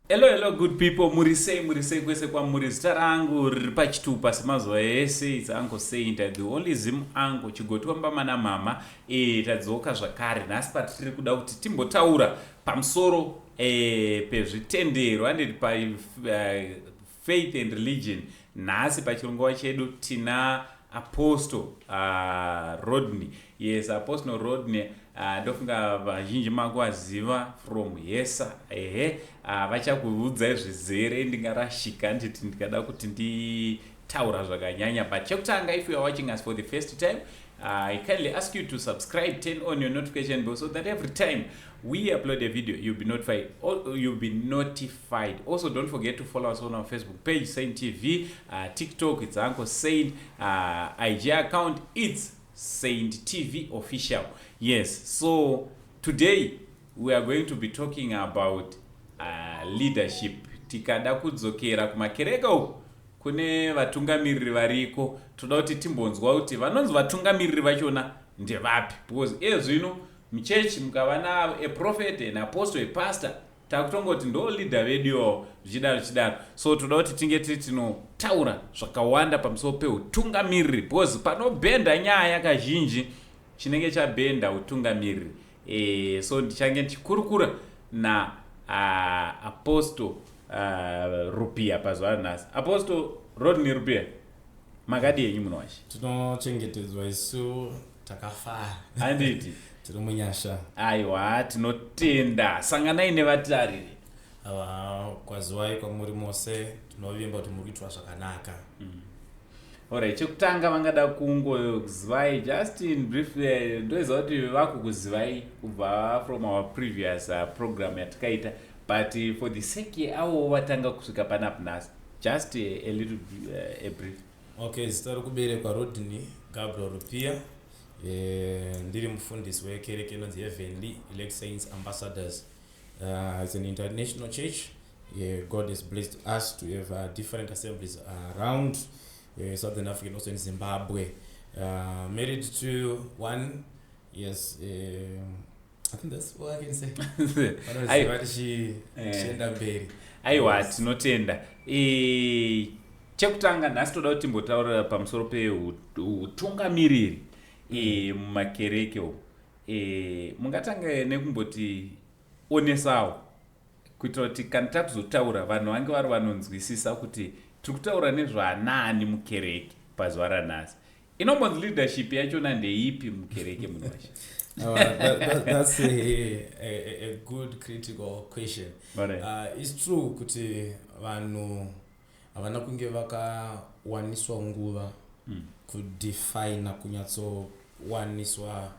Hello, hello, good people. Muri sei, muri sei kwese kwamuri. Zita rangu riri pachitupa semazuva ese. It's Uncle Saint, the only Zim uncle, chigotwa mbama namama. Tadzoka zvakare nhasi patiri kuda kuti timbotaura pamusoro pezvitendero, handiti, pa faith and religion. Nhasi pachirongwa chedu tina Apostle Rodney. Yes, Apostle Rodney, ndofunga vazhinji makuvaziva from Hesa. Ehe, vachakuudzai zvizere, ndingarashika nditi ndikada kuti nditaura zvakanyanya. But chekutanga, if you are watching us for the first time, I kindly ask you to subscribe, turn on your notification bell so that every time we upload a video, you'll be notified. You'll be notified. Also, don't forget to follow us on our Facebook page, Saint TV, TikTok, it's Uncle Saint, IG account, it's Saint TV Official. Yes, so today we are going to be talking about leadership. Tikada kudzokera kumakereke uku kune vatungamiriri variko, toda kuti timbonzwa kuti vanonzi vatungamiriri vachona ndevapi, because iye zvino muchechi mukava na a prophet, an apostle, a pastor, takutongoti ndo leader vedu iwawo, zvichidaro zvichidaro. So toda kuti tinge tiri tinotaura zvakawanda pamusoro peutungamiriri, because panobhenda nyaya kazhinji chinenge chabhenda utungamiriri. So ndichange ndichikurukura na Apostle Rupia pazuva ranhasi. Apostle Rodney Rupia, makadi henyu, munhu washe? Tinochengetedzwa isu, takafara. Handiti? Tiri munyasha. Aiwa, tinotenda. Sanganai nevatariri. Ava, kwaziwai kwamuri mose. Tinovimba kuti muri kuitwa zvakanaka. Alright, chekutanga vangada kungozivai just in brief. Ndoziva kuti vakukuzivai kubva from our previous program yatikaita, but for the sake yeavo vatanga kusvika panapo nhasi, just a little a brief. Okay, zita rokuberekwa Rodney Gabriel Rupia. Ndiri mufundisi wekereke inonzi Heavenly Elect Saints Ambassadors. It's an international church. God has blessed us to have different assemblies around Southern Africa and also in Zimbabwe. Married to one. Yes, I think that's all I can say. Vanoziva tichienda mberi. Aiwa, tinotenda. Chekutanga nhasi toda kuti timbotaura pamusoro peutungamiriri mumakereke umu. Mungatanga nekumboti onesawo kuitira kuti kana takuzotaura vanhu vange vari vanonzwisisa kuti tiri kutaura nezvaanaani mukereke pazuva ranhasi. Inombonzi leadership yachona ndeipi mukereke, munhu washe? That's a good critical question. It's true kuti vanhu havana kunge vakawaniswa nguva kudefina, kunyatsowaniswa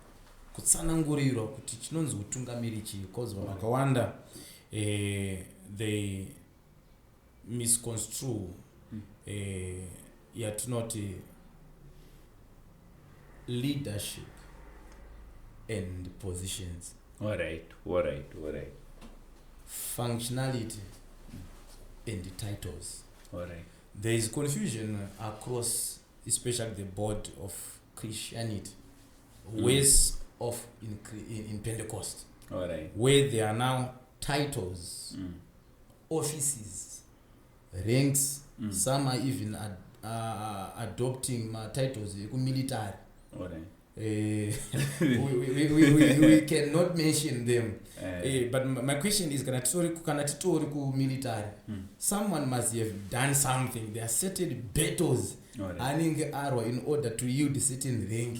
kutsanangurirwa kuti chinonzi utungamiri chii, because vanhu vakawanda they misconstrue yatinoti leadership and positions, functionality and titles. There is confusion across, especially the board of Christianity, worse off in Pentecost, where there are now titles, offices, ranks. Some are even adopting matitles ekumilitary. We cannot mention them. But my question is, kana titori kumilitary, someone must have done something. There are certain battles anenge arwa in order to yield certain rank.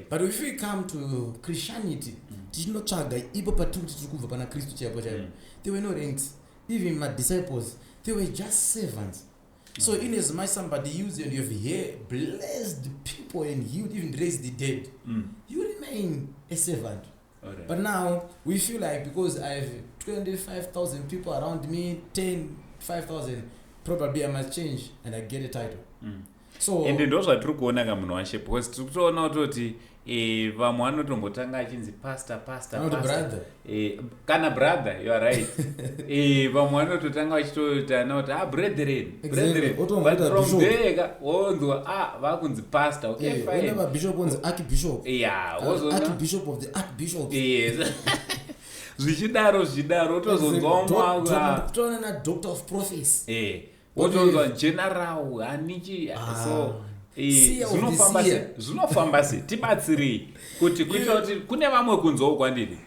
But if we come to Christianity, tichinotsvaga ipo patiri kuti tiri kubva pana Kristu chaipo chaipo, there were no ranks. Even madisciples, they were just servants. So in as much somebody used and you have here blessed people and healed, even raised the dead, you remain a servant. But now we feel like because I have 25,000 people around me, 10, 5,000, probably I must change and I get a title. So Ende ndo zvatiri kuona ka, munhu washe, because tiri kutoona kutoti vamwe vanotombotanga achinzi pastor, pastor, Anoti pastor. Brother. Kana brother, you are right. Vamwe vanototanga vachitoita kuti ah, brethren, brethren. Otomboita But from bishop. there ka wonzwa ah, vakunzi pastor. Okay, fine. Wona bishop onzi archbishop. Yeah, wozoona Archbishop of the archbishops. Yes, Zvichidaro zvichidaro, wotozonzwa umwe Kutoona nadoctor of prophecy. Wotonzwa general hanichi. Ah. So Seer of the zvinofamba seer. se, zvinofamba se? Tibatsirei kuti kuitira kuti kune vamwe kunzwawo kwandiri.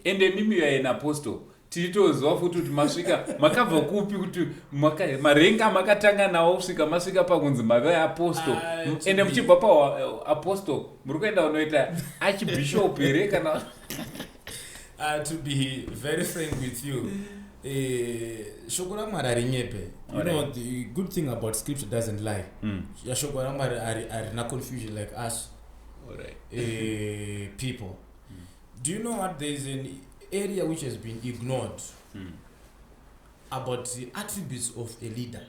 Ende mimi, you are an apostle. Tichitoziva futi kuti masvika, makabva kupi, kuti marenga makatanga nawo kusvika masvika pakunzi mave apostle. Ah, Ende muchibva paapostle muri kuenda unoita archbishop here kana? To be very frank with you, shoko raMwari harinyepe. You know, the good thing about scripture, doesn't lie. Shoko raMwari harina confusion like us people. Do you know what? There is an area which has been ignored about the attributes of a leader,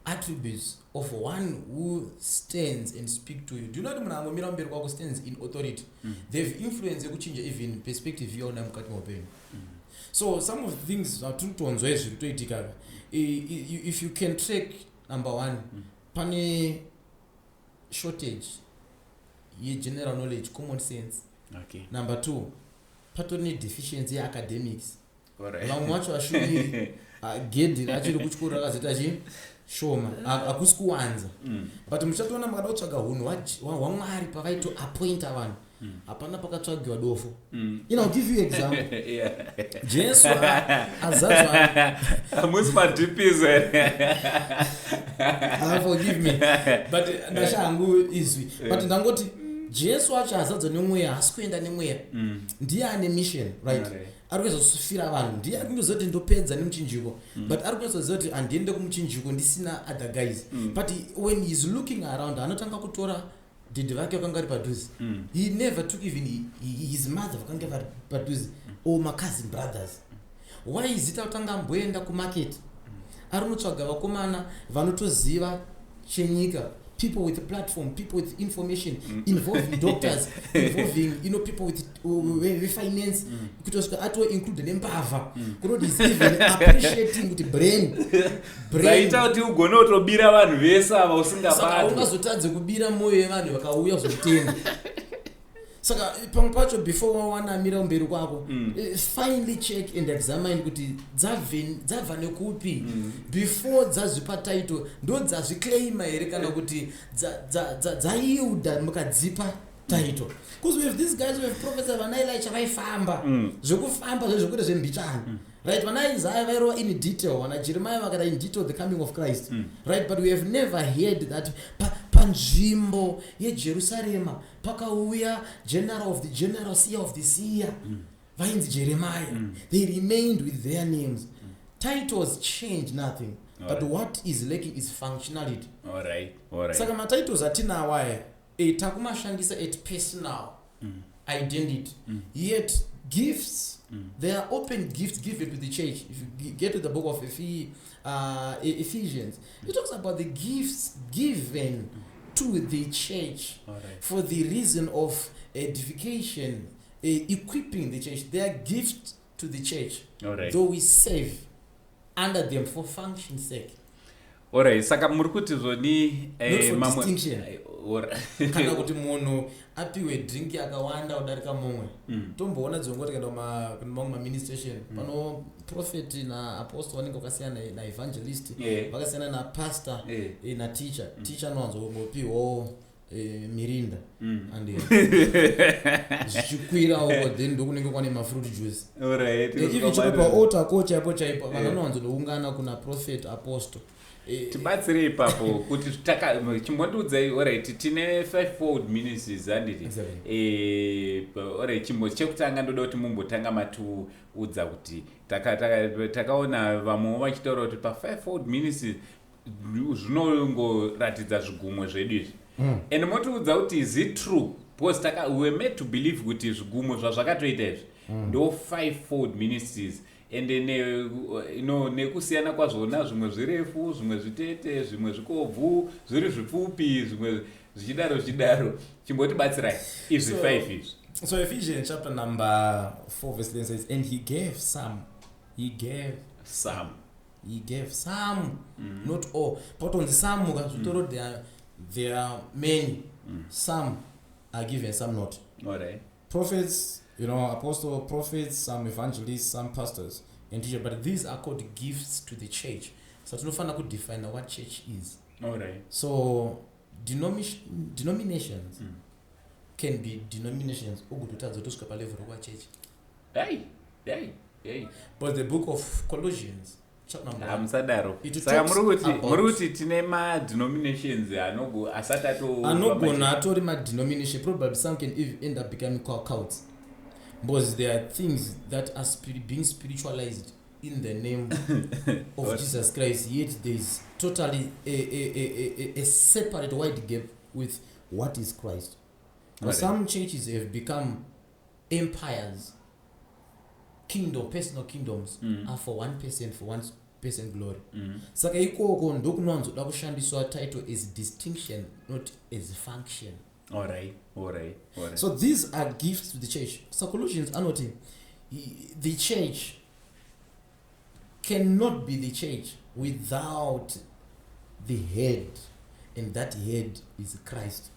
attributes of one who stands and speak to you. Do you know kuti munhu angomira mberi kwako stands in authority? They've influence yekuchinja even perspective yauna mukati meupenyu. So some of the things zvatiri kutonzwa izvi zviri kutoitika, if you can track, number one, pane shortage yegeneral knowledge, common sense. Number two, patori nedeficiency yeacademics. Vamwe vacho vashumiri, gedhi rachiri kuchikoro rakazoita chi shoma, hakusi kuwanza. But muchatoona makada kutsvaga unhu hwaMwari pavaitoappointa vanhu, hapana pakatsvagiwa dofo. I'll give you example. Jesu azadzwa Hamusi madps here? Ah, forgive me, but ndasha hangu izwi, but ndangoti Jesu acho azadzwa nemweya, haasi kuenda nemweya. Ndiye ane mission, right? Ari kuzosufira vanhu, ndiye ari kundoziva kuti ndopedza nemuchinjiko, but ari kunyatsoziva kuti handiende kumuchinjiko ndisina other guys. But when he is looking around, anotanga kutora dhidhi vake vakanga vari padhuze. He never took even his mother vakanga vari padhuze or macousin brothers. Why is it akutanga amboenda kumarket, ari unotsvaga vakomana vanotoziva chenyika, people with platform, people with information, involving doctors, involving people with vefinance, kutosvika atoinclude nembavha, kunoti is even appreciating kuti brain brain Zaita kuti ugone kutobira vanhu vese ava Saka usingabatwi. ungazotadze kubira mwoyo yevanhu vakauya kuzokutenda? Saka pamwe pacho before wawana amira kumberi kwako, finally check and examine kuti dzabva nekupi. Before dzazvipa title, ndo dzazviclaima here kana kuti dzaiuda mukadzipa title? Because we have these guys, we have professor vana Elisha vaifamba zvekufamba zvezvekuti zvembichana, right? Vana Isaiah vairova in detail, vana Jeremiah vakata in detail the coming of Christ, right? But we have never heard that panzvimbo yeJerusarema pakauya general of the general, seer of the seer, vainzi Jeremiah. They remained with their names. Titles change nothing, but what is lacking is functionality. Saka matitles atinawo aya, takumashandisa at personal identity, yet gifts, they are open gifts given to the church. If you get to the book of Ephesians, it talks about the gifts given to the church for the reason of edification, equipping the church. They are gifts to the church, though we serve under them for function's sake. Alright, saka muri kuti zvoni Not for mamwe distinction. Alright. Kana kuti munhu apiwe drink yakawanda kudarika mumwe. Tomboona dzongo tikaenda kune mamwe maministration, pano prophet naapostle vanenge vakasiyana naevangelist, vakasiyana napastor, nateacher. Teacher anowanzokungopiwawo mirinda and zvichikwira uko, then ndokunenge kwane mafruit juice. Even chero paaltar ko chaipo chaipo, vanhu vanowanzonoungana kuna prophet, apostle. Tibatsire ipapo kuti chimbondiudzai. Alright, tine fivefold ministries, handiti? Exactly. Alright, chimbo chekutanga ndoda kuti mumbotanga matiudza kuti takaona vamwewo vachitaura kuti pafivefold ministries zvinongoratidza zvigumwe zvedu izvi. And motiudza kuti is it true? Because we were made to believe kuti zvigumwe zvazvakatoita izvi ndo fivefold ministries, and nekusiyana kwazvona, zvimwe zvirefu, zvimwe zvitete, zvimwe zvikobvu, zviri zvipfupi, zvimwe zvichidaro zvichidaro. Chimbotibatsirai izvi five izvi. So Ephesians chapter number 4 verse 10 says, "And he gave some." He gave some. He gave some, not all. Patonzi some ka, zvitoro there are many. Some are given, some not. Prophets, Apostle, prophets, some evangelists, some pastors and teachers, but these are called gifts to the church. So tinofanira kudefine what church is. So denominations can be denominations ugototadza kutosvika palevel rokuva church. Hey, hey, hey. But the Book of Colossians, chapter number 1, Hamusadaro. it Saka talks muri kuti about muri kuti tine madenominations anogo asati ato Anogona atori madenomination. Probably some can even end up becoming cults, because there are things that are being spiritualized in the name of Jesus Christ, yet there is totally a separate wide gap with what is Christ. But some churches have become empires, kingdom, personal kingdoms are for one person, for one person glory. Saka ikoko ndokunowanzoda kushandiswa title as distinction, not as function. All right. So these are gifts to the church. So Colossians anoti the church cannot be the church without the head, and that head is Christ.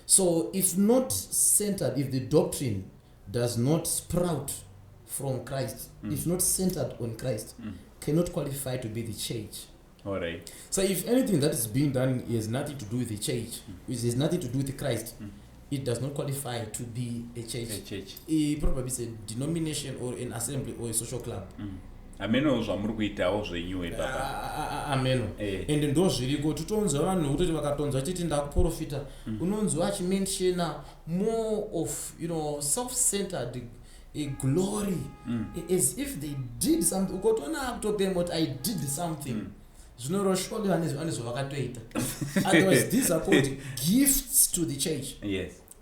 So if not centered, if the doctrine does not sprout from Christ, if not centered on Christ, cannot qualify to be the church. So if anything that is being done has nothing to do with the church, which has nothing to do with Christ, it does not qualify to be a church. A church. It probably is a denomination or an assembly or a social club. Hameno zvamuri kuitawo zvenyu ipapa. Ah, ameno. Ende ndo zviriko, titonzwa vanhu kutoti vakatonzwa chiti ndakuprofita, unonzwa achimentiona more of self-centered glory, as if they did something. Ukotoona akutoclaim kuti I did something, zvinoreva surely vane zvavakatoita. Otherwise these are called gifts to the church.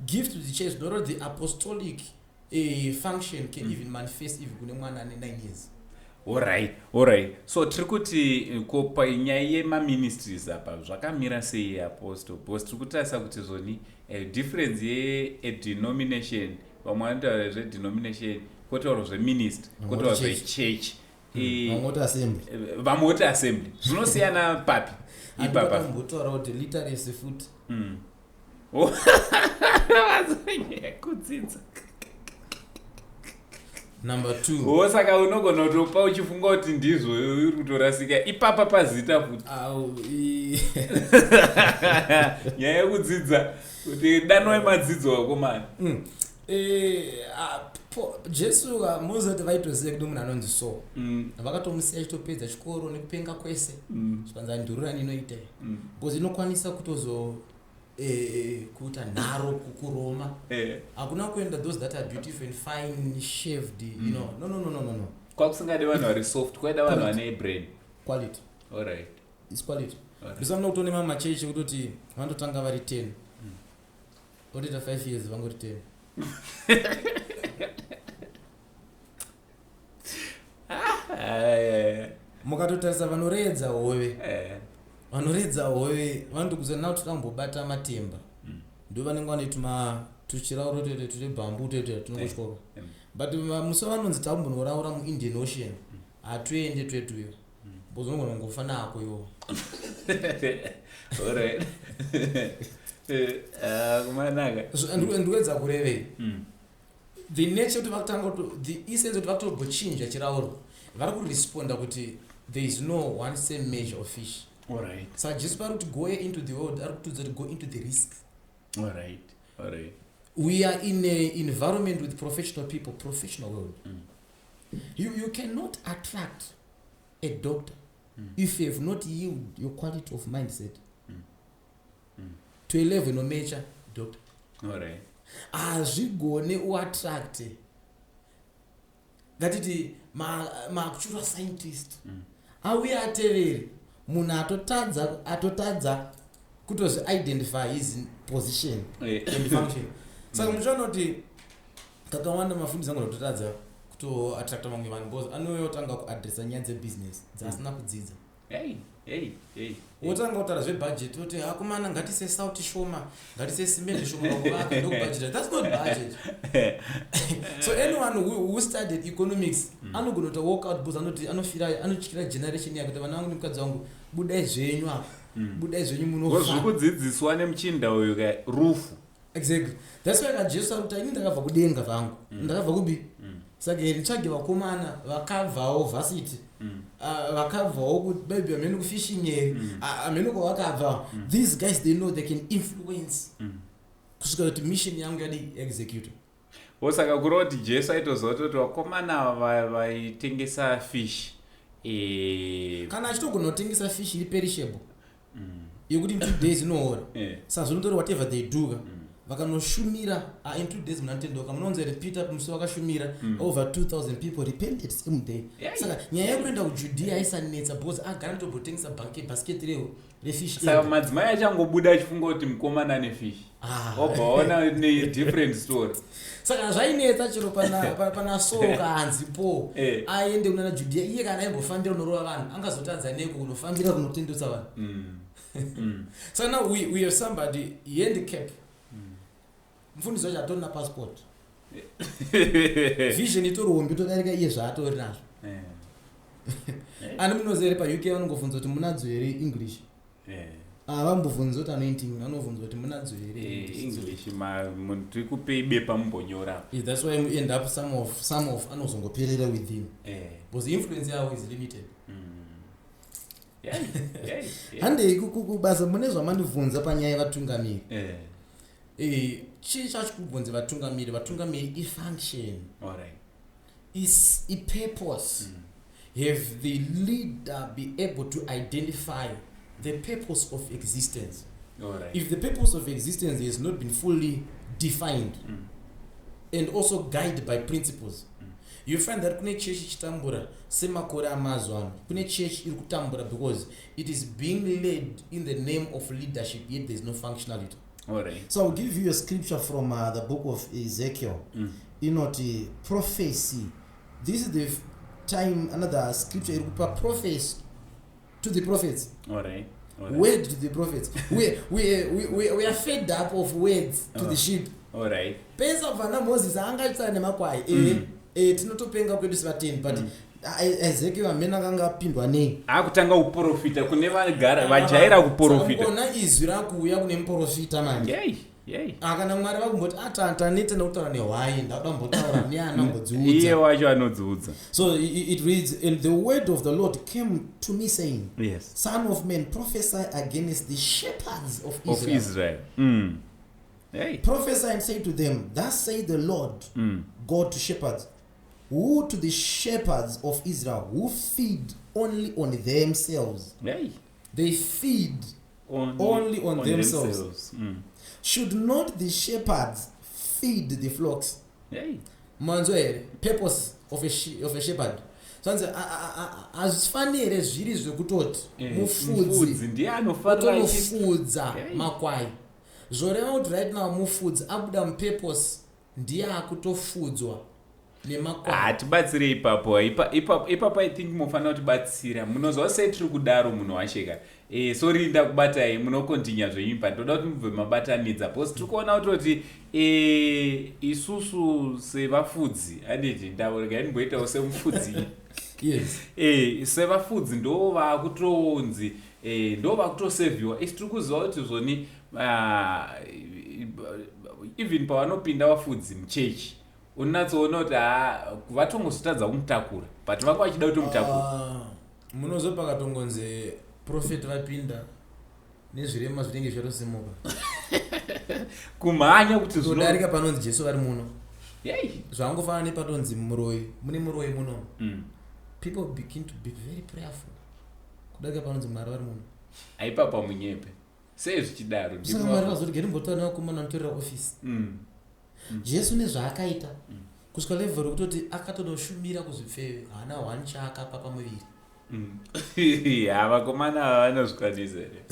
Gift to the church, not the apostolic function can even manifest even kune mwana ane 9 years. Alright, so tiri kuti ko panyaya yemaministries apa zvakamira sei, apostle? Because tiri kutarisa kuti zvoni difference yedenomination, vamwe vanotaura zvedenomination, kwotaurwa zveministry, Vamwe kwotaurwa voti zvechurch. Vamwe voti assembly. Vamwe voti assembly. Zvinosiyana papi ipapa? Andimbotaura kuti literacy futi. Oh, kudzidza. Number two. O, saka unogona kutopa uchifunga kuti ndizvo, uri kutorasika ipapa pazita futi. Au, Nyaya yekudzidza kuti danoi madzidzo wakomana. Ah, Jesu mozati vaitoziva kuti munhu anonzi so vakatomusiya achitopedza chikoro nekupenga kwese, zvikanzi ndururani inoita, because inokwanisa kutozo kuita nharo kuRoma. Hakuna kuenda those that are beautiful and fine shaved. No, no, no, no, no, no. Kwakusingadi vanhu vari soft, kwaida vanhu vane brain. Quality. It's quality. Ndisamuna kutone mamwe machechi ekutoti vanototanga vari 10, otoita 5 years vangori 10. Ai, Mukatotarisa vanoredza hove, vanoredza hove vanotokuza nao toda kumbobata matemba, ndo vanenge vane tuma tuchirauro tete tune bamboo tete tunongotyoka. But musi vanonzi takumbonoraura muIndian Ocean, hatuende twetuyo, because unogona kungofa nako iwo. Alright. Ah, kumanaka. Ndikuedza kurevei? The nature kuti vakutanga the essence kuti vakutogochinja chirauro, vari kuresponda kuti there is no one same measure of fish. Saka Jesu pari kuti go into the world, ari kutiudza kuti go into the risk. All right. We are in a environment with professional people, professional world. You cannot attract a doctor if you have not yield your quality of mindset to a level inomecha doctor. Hazvigone uattract, ngatiti maactual scientist auye atevere munhu atotadza kutozviidentify his position and function. Saka muchiona kuti kakawanda mafundisi angu kutotadza kutoattracta vamwe vanhu because anouya otanga kuadresa nyaya dzebusiness dzaasina kudzidza. Hey, hey, hey. Wotanga kutaura zvebudget, oti akomana, ngatise sauti shoma, ngatise simende shoma pakuvaka, ndokubudgeta. That's not budget. So anyone who studied economics anogona kuta walk out because anoti anofira, anotyira generation yake kuti vana vangu nemukadzi wangu, budai zvenyu apa, budai zvenyu, munofa. Zvikudzidziswa nemuchinda uyu ka rufu. Exactly, that's why kana Jesu ari kuti, "Ini ndakabva kudenga vangu, ndakabva kubi." Saka nditsvage vakomana vakabvawo varsity, vakabvawo maybe amene kufishing here, amene kwavakabva. These guys, they know they can influence kusvika kuti mission yangu yadi execute. Saka kureva kuti Jesu aitoziva kutoti vakomana vaitengesa fish Kana achitogona kutengesa fish iri perishable, yekuti in 2 days inoora, saka zvinotori whatever they do ka, vakanoshumira, in 2 days munatendeuka. Munonzi here Peter musi wakashumira, over 2000 people repented same day. Saka nyaya yekuenda kuJudea aisanetsa because agara nitombotengesa basket refish. Saka madzimai achangobuda achifunga kuti mukomana nefish, obva waona nedifferent story. Saka zvainetsa chero pana Saul kaanzi po aende kunana Judea. Iye kana aimbofambira unorova vanhu, angazotadza neko kunofambira kunotendeusa vanhu? So now we have somebody handicap, mufundisi wacho atorina passport, vision itori hombe todarika iye zvaatori nazvo. Ani munoziva here, paUK vanongobvunza kuti munadzo here English? Havambobvunzi kuti anointing, vanovhunza kuti munadzo here. English, munhu tiri kupei bepa mumbonyora. Yeah, that's why we end up some of anozongoperera within because the influence yavo is limited. Handei kubasa. Mune zvamandibvunza panyaya yevatungamiri. Chii chacho kubvunza vatungamiri? Vatungamiri ifunction, is ipurpose. Have the leader be able to identify the purpose of existence? If the purpose of existence has not been fully defined and also guided by principles, you find that kune chechi ichitambura semakore amazuva ano. Kune chechi iri kutambura because it is being led in the name of leadership, yet there is no functionality. So I'll give you a scripture from the book of Ezekiel. Inoti prophecy. This is the time another scripture iri kupa prophecy to the prophets. Word to the prophets. We are fed up of words to the sheep. Pesa vana Moses angachitsara nemakwai. Tinotopenga kwedu sevatendi, but Ezekiel amene akanga apindwa nei. Akutanga kuprofita kune vagara vajaira kuprofita. Ona izwi rakuuya kune muprofita manje. Yei yei. Ah, kana Mwari vakumboti ataneta nekutaura nehwai, ndakuda kumbotaura neana Iye mbodziudza. Wacho anodziudza. So it reads, "And the word of the Lord came to me, saying, Son of man, prophesy against the shepherds of Of Israel. Israel. Hey. Prophesy and say to them, Thus say the Lord God to shepherds, who to the shepherds of Israel who feed only on themselves." Hey. They feed Only, only on themselves. Should not the shepherds feed the flocks? Hey. Manzwa here purpose of a shepherd? Zvanzi hazvifanire zviri zvekutoti mufudzi Mufudzi ndiye anofanira otonofudza Hey. makwai. Zvoreva kuti right now mufudzi abuda mupurpose, ndiye akutofudzwa nemakwai. Hatibatsire ipapo. Ipapo I think munofanira kutibatsira. Munozwa sei tiri kudaro munhu washeka? Sorry, ndakubatai, munokontinya zvenyu, but ndoda kuti mubve mabatanidza because tiri kuona kutoti isusu sevafudzi, handiti, ndaregai ndimboitawo semufudzi. Yes. Sevafudzi ndo vakutonzi ndo vakutosevhiwa. Isi tiri kuziva kuti zvoni, even pavanopinda vafudzi muchechi, unonatsoona kuti ha, vatongozotadza kumutakura, but vanga vachida kutomutakura. Ah, munozo pakatongonzi prophet vapinda, nezvirema zvinenge zvatosimuka. Kumhanya kuti zvino Kudarika panonzi Jesu vari muno. Yei. Zvangofanana nepatonzi muroyi, mune muroyi muno. People begin to be very prayerful kudarika panonzi Mwari vari muno. Aipapa munyepe sei zvichidaro? Saka Mwari vazoti gerimbotaura nevakomana vanotorera ofisi. Jesu nezvaakaita kusvika level rekutoti akatonoshumira kuzvipfeve, haana one chaakapa pamuviri. Ha, vakomana ava vanozvikwanisa here?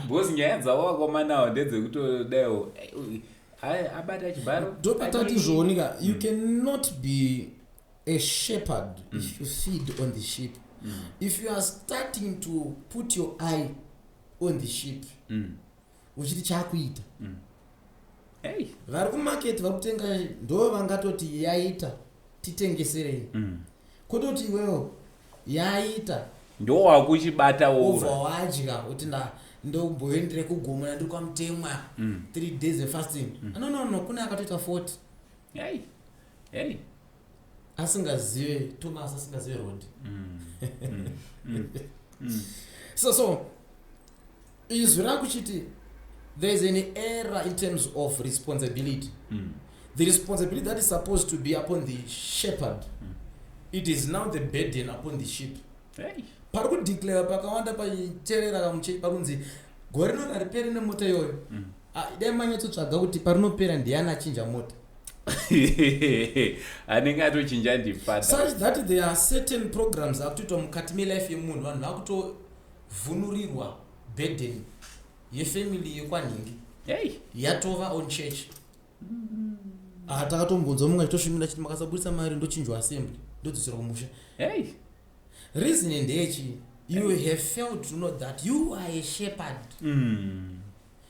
Because nyaya dzavo vakomana ava ndedzekutodaiwo abata chibharo. Ndopatati zvooneka, you cannot be a shepherd if you feed on the sheep. If you are starting to put your eye on the sheep, uchiti chakuita, Hey. vari kumaketi vari kutenga ndo vangatoti yaita, titengeserei. Kutoti iwewo yaita, Ndo wakuchibata ubva woura. wadya kuti Ndomboendere kugomona, ndiri kwaMutemwa, 3 days efasting. No, kune akatoita 40 Hey. Hey. asingazive Thomas, asingazive road. So izwi rakuchiti there is an error in terms of responsibility. The responsibility that is supposed to be upon the shepherd, it is now the burden upon the sheep. Hey. Pari kudeclare pakawanda pacherera kamuchechi, parunzi gore rino hariperi nemota iyoyo. Ah, dai manyatsotsvaga kuti parinopera ndiani achinja mota. Anenge atochinja ndifata. Such that there are certain programs akutoitwa mukati melife yemunhu. Vanhu vakutovhunurirwa burden yefamily yekwanhingi. Hey. Yatova on church. Ah, takatombonzwa mumwe achitoshumira chiti makasabudisa mari ndochinjwa assembly, ndodzosera kumusha. Hey. Reason ndeyechi you have failed to know that you are a shepherd.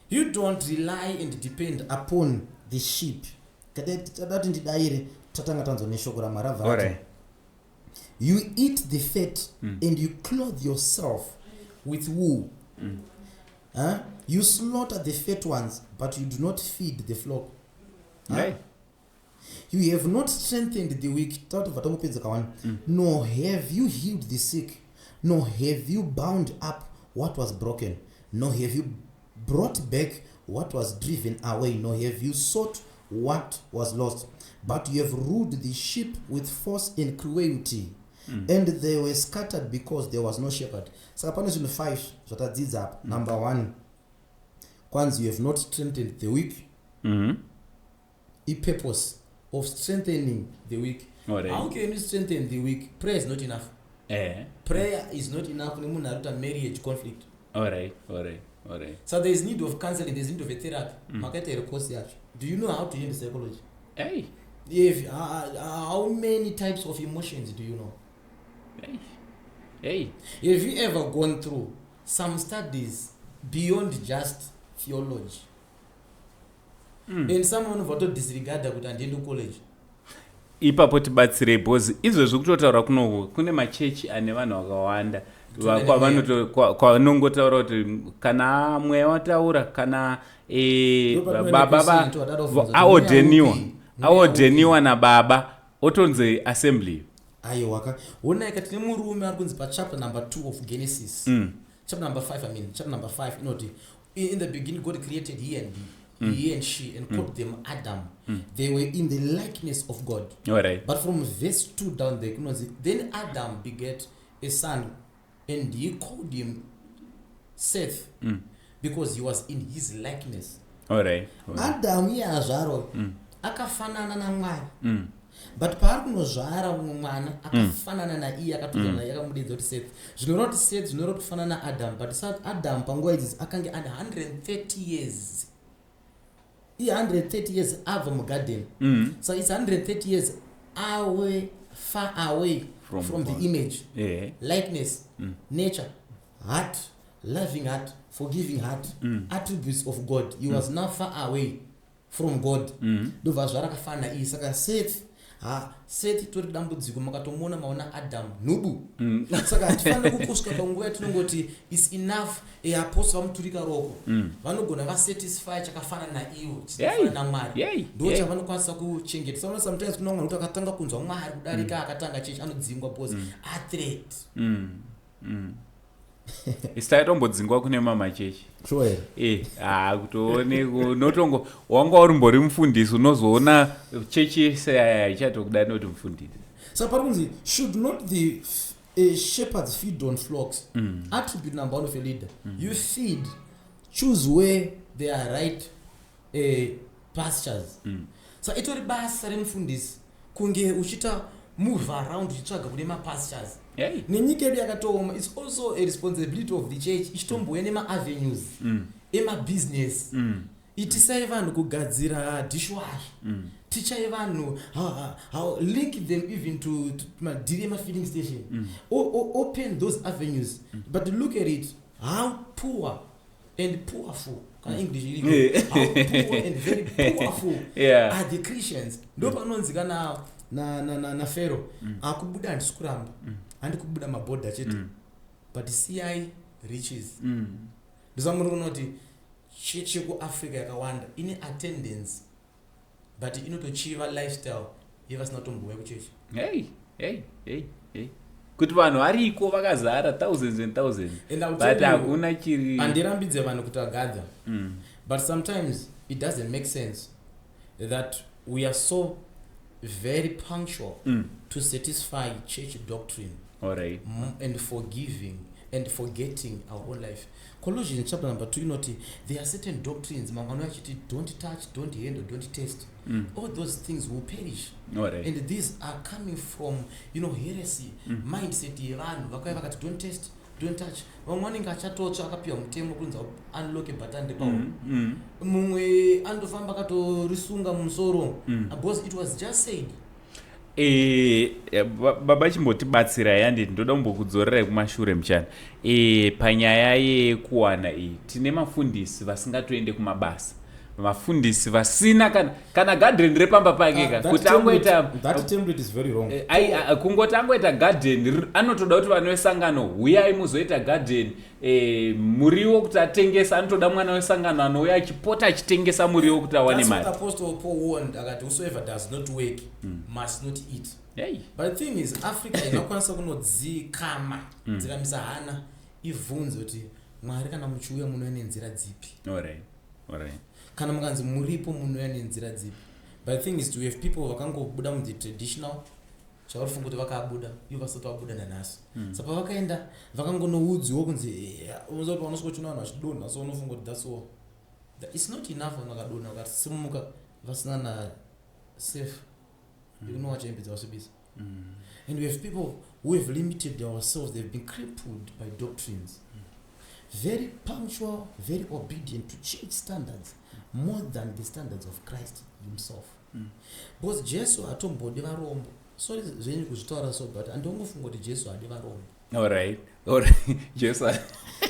You don't rely and depend upon the sheep. Tada kuti ndidayire, tatanga tanzwa neshoko raMwari rabva rati, "You eat the fat and you clothe yourself with wool. Huh? You slaughter the fat ones, but you do not feed the flock. Huh? Hey. You have not strengthened the weak." Tatobva tangopedza kawani. "Nor have you healed the sick, nor have you bound up what was broken, nor have you brought back what was driven away, nor have you sought what was lost, but you have ruled the sheep with force and cruelty, and they were scattered because there was no shepherd." Saka pane zvinhu 5 zvatadzidza apa. Number one, kwanzi you have not strengthened the weak. I-purpose of strengthening the weak. How can you strengthen the weak? Prayer is not enough. Prayer is not enough kune munhu ari kuita marriage conflict. All right. So there is need of counseling, there is need of a therapy. Makaita here course yacho? Do you know how to handle psychology? Hey. If How many types of emotions do you know? Hey. Hey. Have you ever gone through some studies beyond just theology? And someone vatodisregarda kuti handiendi college. Ipapo tibatsirei, because izvezvi kutotaura kunoku kune machechi ane vanhu vakawanda kwavanongotaura kuti kana mweya wataura kana baba aordeniwa, aordeniwa nababa, otonzi assembly. Aiwaka, onaika tine murume ari kunzi pachapter number 2 of Genesis, chapter number 5, I mean, chapter number 5 inoti, "In the beginning God created he and he and she and called them Adam. They were in the likeness of God." But from verse 2 down there kunonzi, "Then Adam begat a son and he called him Seth, because he was in his likeness." Adamu iye azvaro akafanana naMwari, but paari kunozvara mumwe mwana akafanana naiye, akatodzana naiye, akamudedza kuti Seth. Zvinoreva kuti Seth zvinoreva kuti kufanana naAdam, but Adam panguva idzidzi akange ane 130 years. Iye 130 years abva mugarden. So it's 130 years away, far away from the God. Image, likeness, nature, heart, loving heart, forgiving heart, attributes of God. He was now far away from God. Ndobva zvarakafanana iyi. Saka Seth, ha, Seth tori dambudziko. Makatomuona, maona Adam nhubu. Saka hatifaniri kusvika panguva yatinongoti is enough. Apostle vamuturika roko, vanogona vasatisfy chakafanana naivo, chisafanana naMwari. Ndo chavanokwanisa kuchengeta. Saka sometimes kuna mwana kuti akatanga kunzwa Mwari kudarika akatanga chechi, anodzingwa because athreat. Isi taitombodzingwa kune mamachechi. Sure here? Ha, kutoone unotongo wanga urimbori mufundisi, unozoona chechi yese aya ichatokuda noti mufundisi. Saka pari kunzi, "Should not the shepherds feed on flocks?" Attribute number one of a leader: you feed, choose where they are right pastures. So itori basa remufundisi kunge uchiita move around uchitsvaga kune mapastures. Nenyika yedu yakatooma, it's also a responsibility of the church ichitombouya nemaavenues emabusiness. Itisai vanhu kugadzira dishwasher. Tichai vanhu how link them even to madhiri emafilling station. Open those avenues. But look at it, how poor and powerful, kana English iriko, how poor and very powerful are the Christians. Ndo panonzi kana naFaro akubuda, handisi kuramba, handi kubuda mabhodha chete, but siyai riches. Ndisamuri kunoti chechi yekuAfrica yakawanda ine attendance, but inotochiva lifestyle yevasina kutombouya kuchechi. Hey, hey, hey, hey. Kuti vanhu variko vakazara, thousands and thousands, And I'll but tell you, hakuna chiri. Handirambidze vanhu kuti agather, but sometimes it doesn't make sense that we are so very punctual to satisfy church doctrine and forgiving and forgetting our own life. Colossians chapter number 2 inoti there are certain doctrines, mamwe anouya achiti don't touch, don't handle, don't taste. All those things will perish. And these are coming from heresy, mindset yevanhu vakauya vakati don't taste, don't touch. Vamwe vanenge achatotsva, akapiwa mutemo kunzi unlock button repauro. Mumwe andofamba akatorisunga mumusoro because it was just said. Baba, chimbotibatsirai, handiti ndoda kumbokudzorerai kumashure muchana. Panyaya yekuwana iyi, tine mafundisi vasingatoende kumabasa, mafundisi vasina kana gadheni repamba pake ka kuti angoita That template is very wrong. Kungoti angoita gadheni, anotoda kuti vana vesangano huyai muzoita gadheni. Muriwo kuti atengesa, anotoda mwana wesangano anouya achipota achitengesa muriwo kuti awane That's what mari. Apostle Paul warned, akati whosoever does not work must not eat. But the thing is, Africa inokwanisa kunodzikama, dzikamisa hana, ivhunze kuti Mwari, kana muchiuya munouya nenzira dzipi? Alright. Kana mukanzi muripo, munouya nenzira dzipi? But the thing is, we have people vakangobuda muthe traditional, chavari funga kuti vakabuda, ivo vasati vabuda nanhasi. Saka pavakaenda vakangonoudziwa kunzi unoziva kuti paunosvika uchiona vanhu vachidonha, so unofunga kuti that's all. It's not enough. Vanhu vakadonha vakasimuka vasina na safe yekunowacha hembe dzavasvibisa. And we have people who have limited ourselves. They've been crippled by doctrines, very punctual, very obedient to church standards more than the standards of Christ himself, because Jesu hatombodi varombo. Sorry zvenyu kuzvitaura so, but handongofunga kuti Jesu haadi varombo. Alright. Jesu.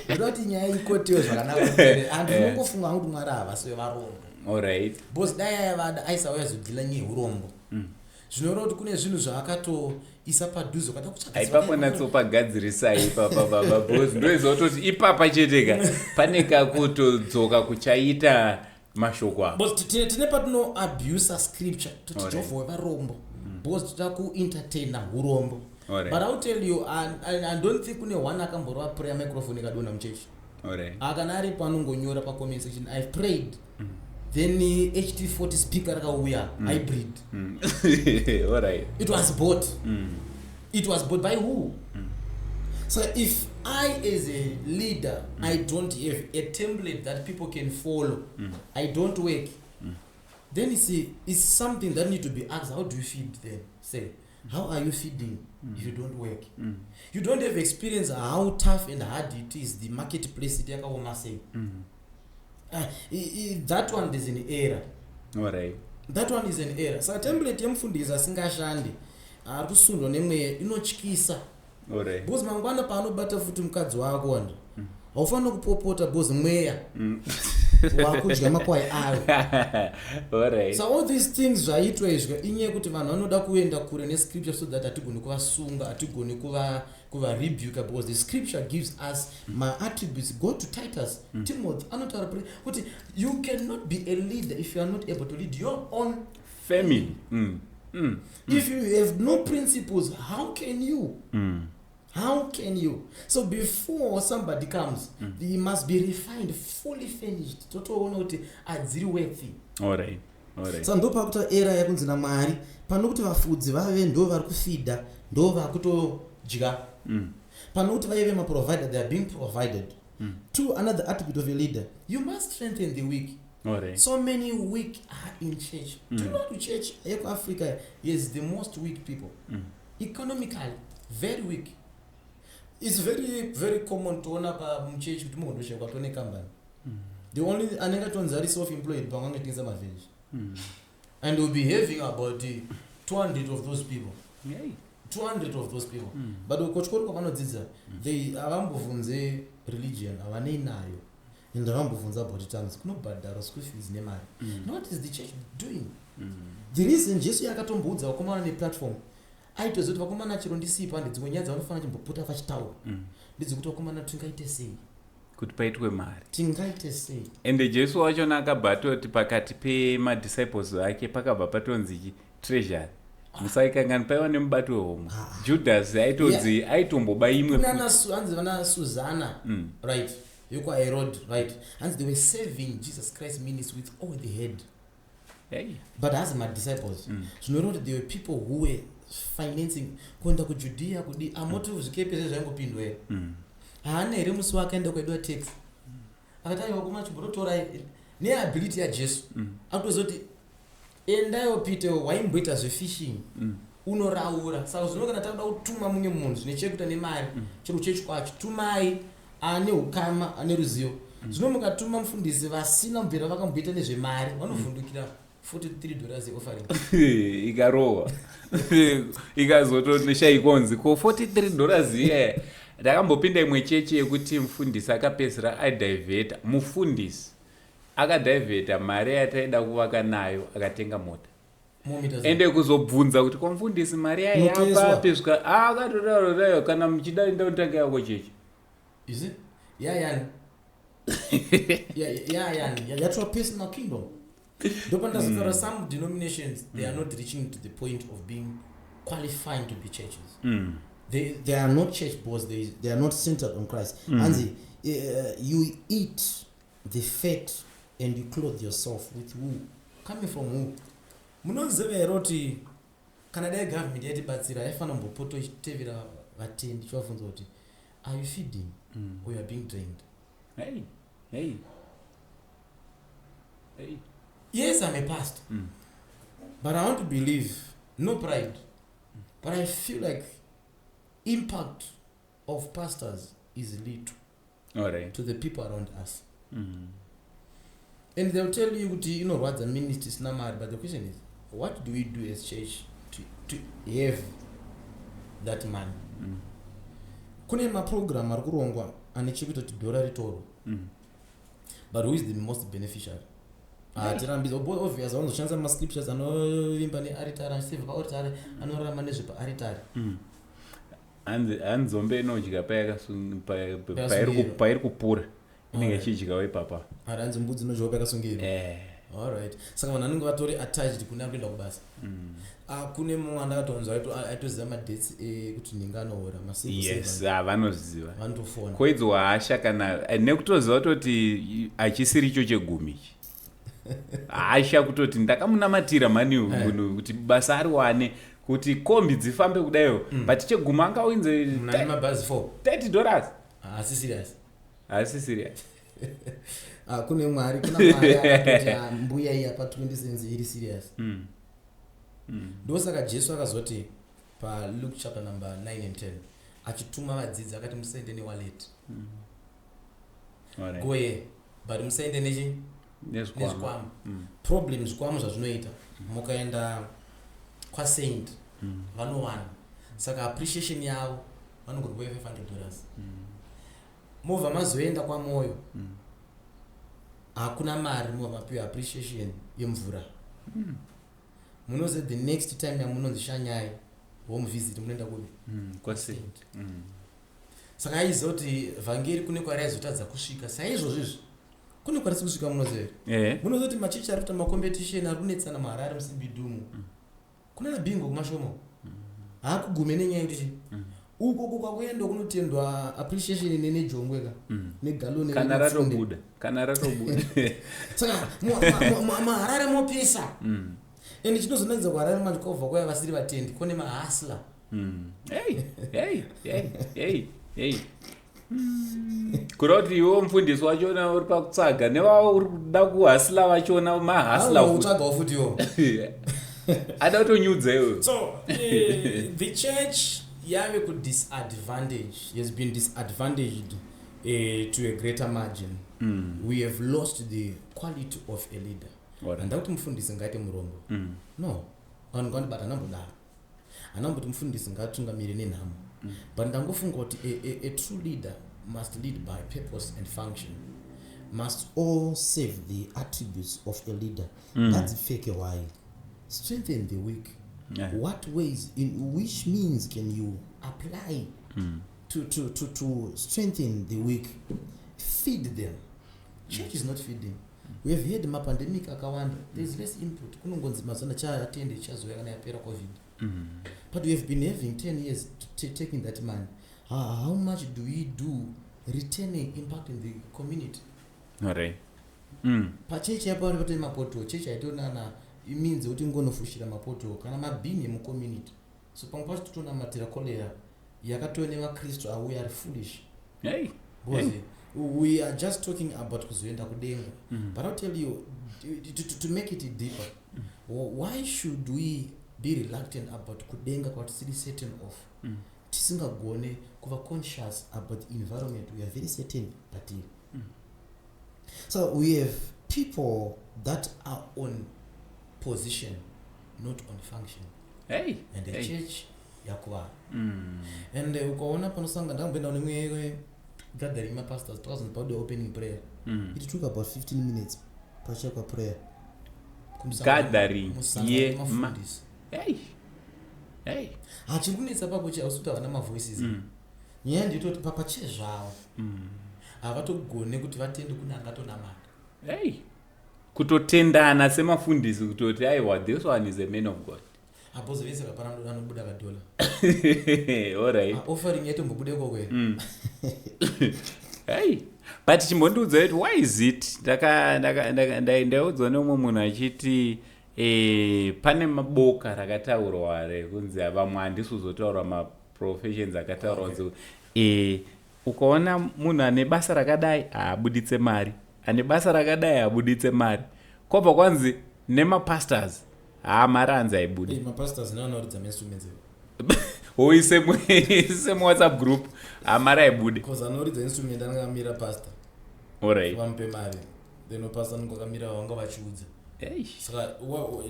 Ndoda kuti nyaya ikotewe zvakanaka. Handinongofunga kuti Mwari havasi vevarombo, because dai aivada aisauya zodeala neurombo. Zvinoreva kuti kune zvinhu zvaakatoisa padhuze ukada kutsvaga. Aipapo natsopagadzirisai ipapa, baba, because ndoiziva kutoti ipapa chete ka pane kakutodzoka kuchaita mashoko avo. Because tine patinoabusa scripture toti Jehovha wevarombo because toda kuentertaina urombo. But I'll tell you, I don't think kune one akamborova prayer microphone ikadonha muchechi. Akana aripo anongonyora pacomment section, "I've prayed," then HT40 speaker rakauya hybrid. It was bought. It was bought by who? So if I as a leader, I don't have a template that people can follow, I don't work, then it's something that need to be asked. How do you feed them? Say, how are you feeding if you don't work? You don't have experience how tough and hard it is, the marketplace it yakaoma sei. That one is an error. That one is an error. Saka template yemufundisi asingashandi, ari kusundwa nemweya, inotyisa, because mangwana paanobata futi mukadzi wako, wanda haufaniri kupopota because mweya wakudya makwai ayo. So all these things zvaitwa izvi inyaya yekuti vanhu vanoda kuenda kure nescripture so that hatigoni kuvasunga, hatigoni kuvarebuka, because the scripture gives us maattributes. Go to Titus, Timothy anotaura kuti you cannot be a leader if you are not able to lead your own family. If you have no principles, how can you? How can you? So before somebody comes, he must be refined, fully finished, totoona kuti adziri worthy. Alright. Saka ndo pakuta era yakunzi naMwari pano kuti vafudzi vave ndo vari kufeeda, ndo vakutodya. Pano kuti vaive maprovider, they are being provided. Two, another attribute of a leader, You must strengthen the weak. So many weak are in church. Do you know to church yekuAfrica is the most weak people, economically very weak. It's very very common toona pamuchechi kuti muhondoshaikwa tone kambani. The only anenge atonzi ari self employed pamwe angetengesa mavheji, and will be having about 200 of those people. 200 of those people. But kuchikoro kwavanodzidza, they havambobvunze religion, havanei nayo, and havambobvunza about tongues. Kunobhadharwa school fees nemari. Now what is the church doing? The reason Jesu yakatomboudza vakomana neplatform, aitoziva kuti vakomana chero ndisipo, hande dzimwe nyaya dzavanofanira chimbopota vachitaura, ndedzekuti vakomana tingaite sei. Kuti paitwe mari. Tingaite sei? Ende Jesu wachona akabva atoti pakati pemadisciples ake pakabva patonzi treasury. Musaikangani paiva nemubati wehomwe. Judas aitonzi aitomboba imwe. Hanzi vana Susanna, right, yekwaHerod, right, hanzi they were serving Jesus Christ ministry with all they had. Hey. But hazi madisciples. Zvinoreva kuti there were people who were financing kuenda kuJudea kudi amoti zvikepe zve zvaingopindwa here? Haana here musi wakaenda kwaidiwa tax, akati aiwa kuma chimbototorai neability yaJesu? Akutoziva kuti endayo Peter, waimboita zvefishing, unoraura. Saka zvino kana takuda kutuma mumwe munhu zvine chekuita nemari, chero chechi kwacho, tumai ane ukama, ane ruzivo. Zvino mukatuma mufundisi vasina mubvira vakamboita nezvemari, vanovhundukira $43 yeoffering. Ikarohwa ikazotoshaikonzi ko $43 iye. Ndakambopinda imwe chechi yekuti mufundisi akapedzisira adivheta, mufundisi akadivheta mari yataida kuvaka nayo, akatenga mota. Ende kuzobvunza kuti ko mufundisi mari yayapapi, svika akatotaura, kana muchida ndotanga yako chechi. You see? Yayani yayani yatova personal kingdom. Ndopandazotaura, some denominations, they are not reaching to the point of being qualifying to be churches. They are not church boys. They are not centered on Christ. Anzi you eat the fat and you clothe yourself with wool. Coming from who? Munoziva here kuti kana dai government yatibatsira, yaifanira kumbopoto ichitevera vatendi, ichivabvunza kuti are you feeding or you are being drained? Hey. Hey. Hey. Yes, I'm a pastor, but I want to believe, no pride, but I feel like impact of pastors is little All right. to the people around us. And they'll tell you kuti inorwadza ministry isina mari, but the question is, what do we do as church to have that money? Kune maprogram ari kurongwa ane chekuita kuti dhora ritorwe, but who is the most beneficiary? Hatirambidza, obvious vanozoshandisa mascriptures, anovimba nearitari, achisevha paaritari, anorarama nezvepaaritari. Hanzombe inodya pairi kupura, inenge ichidyawo ipapa. Ari hanzi mbudzi inodyawo payakasungirwa. Alright, saka vanhu vanenge vatori attached kune ari kuenda kubasa. Ah, kune mumwe andakatonzwa aitoziva madates ekuti nhinga anohora. Yes, vanoziva. Vanotofona. Koidzwa hasha kana nekutoziva kutoti hachisiri icho chegumi ichi, hasha kutoti ndakamunamatira mani munhu kuti basa ariwane, kuti kombi dzifambe kudaio, but chegumi angawinze Nani mabhazi 4. $30. Haasi serious. Haasi serious. Ah, kune Mwari, kuna Mwari akatoti, "Ah, mbuya iyi apa 20 cents iri serious." Ndosaka Jesu akazoti paLuke chapter number 9 and 10, achituma vadzidzi, akati musaende newallet. Alright. Go here, but musaende nechi? Nezvikwama. Nezvikwama. Problem, zvikwama zvazvinoita, mukaenda kwaSaint, vanowana, saka appreciation yavo vanongorikupa $500. Movha mazoenda kwaMoyo, hakuna mari, movha mapiwa appreciation yemvura. Munoziva the next time yamunonzi shanyai home visit, munoenda kupi? KwaSaint. Saka aiziva kuti vhangeri kune kwaraizotadza kusvika. Saizvozvo izvi kune kwarisi kusvika, munoziva here? Munoziva kuti machechi ari kuita macompetition ari kunetsana muHarare muCBD umu? Kuna nabhingo kumashomo, haakugume nenyaya yekuti chi uko kukakuenda kunotendwa appreciation nejongwe ka, negaloni Kana rematsunde. ratobuda, kana ratobuda. Saka muHarare mopisa. Ende chinozonakidza kuHarare manje, kwabva kwaya vasiri vatendi, kune mahustler. Hey, hey, hey, hey, hey. Kureva kuti iwe mufundisi wachona uri pakutsvaga nevavo uri kuda kuhustler vachona mahustler futi. Utsvagawo futi iwo. Ada kutonyudza iwewe. So the church yave kudisadvantage, has been disadvantaged to a greater margin. We have lost the quality of a leader. Handa kuti mufundisi ngaite murombo. No, vanhu ngavandibata, handambodaro, handamboti mufundisi ngaatungamire nenhamo, but ndangofunga kuti a true leader must lead by purpose and function. Must all save the attributes of a leader. Ngadzipfeke why strengthen the weak. What ways, in which means can you apply to strengthen the weak? Feed them. Church is not feeding. We have had mapandemic akawanda. There is less input. Kunongonzi mazana chaatende chazouya kana yapera COVID. But we have been having 10 years taking that money. How much do we do returning impact in the community? Alright. Pachechi apo pane mapoto. Chechi haitonana means kuti ngonofushira mapoto kana mabhini emucommunity. So pamwe pacho totonamatira cholera yakatouya nevakristu auya ari foolish. Hey. Because we are just talking about kuzoenda kudenga. But I'll tell you, to make it deeper, why should we be reluctant about kudenga kwatisiri certain of? Tisingagone kuva conscious about the environment we are very certain patiri. So we have people that are on position, not on function. Hey. And the Hey. church yakuvara. And ukaona panosanga ndamboenda nemwe gathering mapastors, takazonzi paude opening prayer. It took about 15 minutes pachakwa prayer. Gathering Musangano wemafundisi. Hey. Hey. Hachiri kunetsa papo chi hausi kuti havana mavoices. Nyaya ndeyekutoti papachezvavo havatogone kuti vatende kune angatonamata. Hey. Kutotendana semafundisi kutoti aiwa, this one is a man of God. Apozo vese kapana anobuda kadhola. Alright. Ah, offering yatombobuda ikoko here? Hey. But chimbondiudza kuti why is it ndaudzwa neumwe munhu achiti pane maboka rakataurwa rekunzi vamwe handisi kuzotaurwa maprofessions akataurwa kunzi ukaona munhu ane basa rakadai haabuditse mari, ane basa rakadai haabuditse mari, kwabva kwanzi nemapastors haa, mari hanzi haibudi. Hey, mapastors neanoridza mainstruments. Oise muWhatsApp group, haa, mari haibudi. Because anoridza instrument anenge amira pastor vamupe mari, then pastor anenge akamira vanga vachiudza. Hey. Saka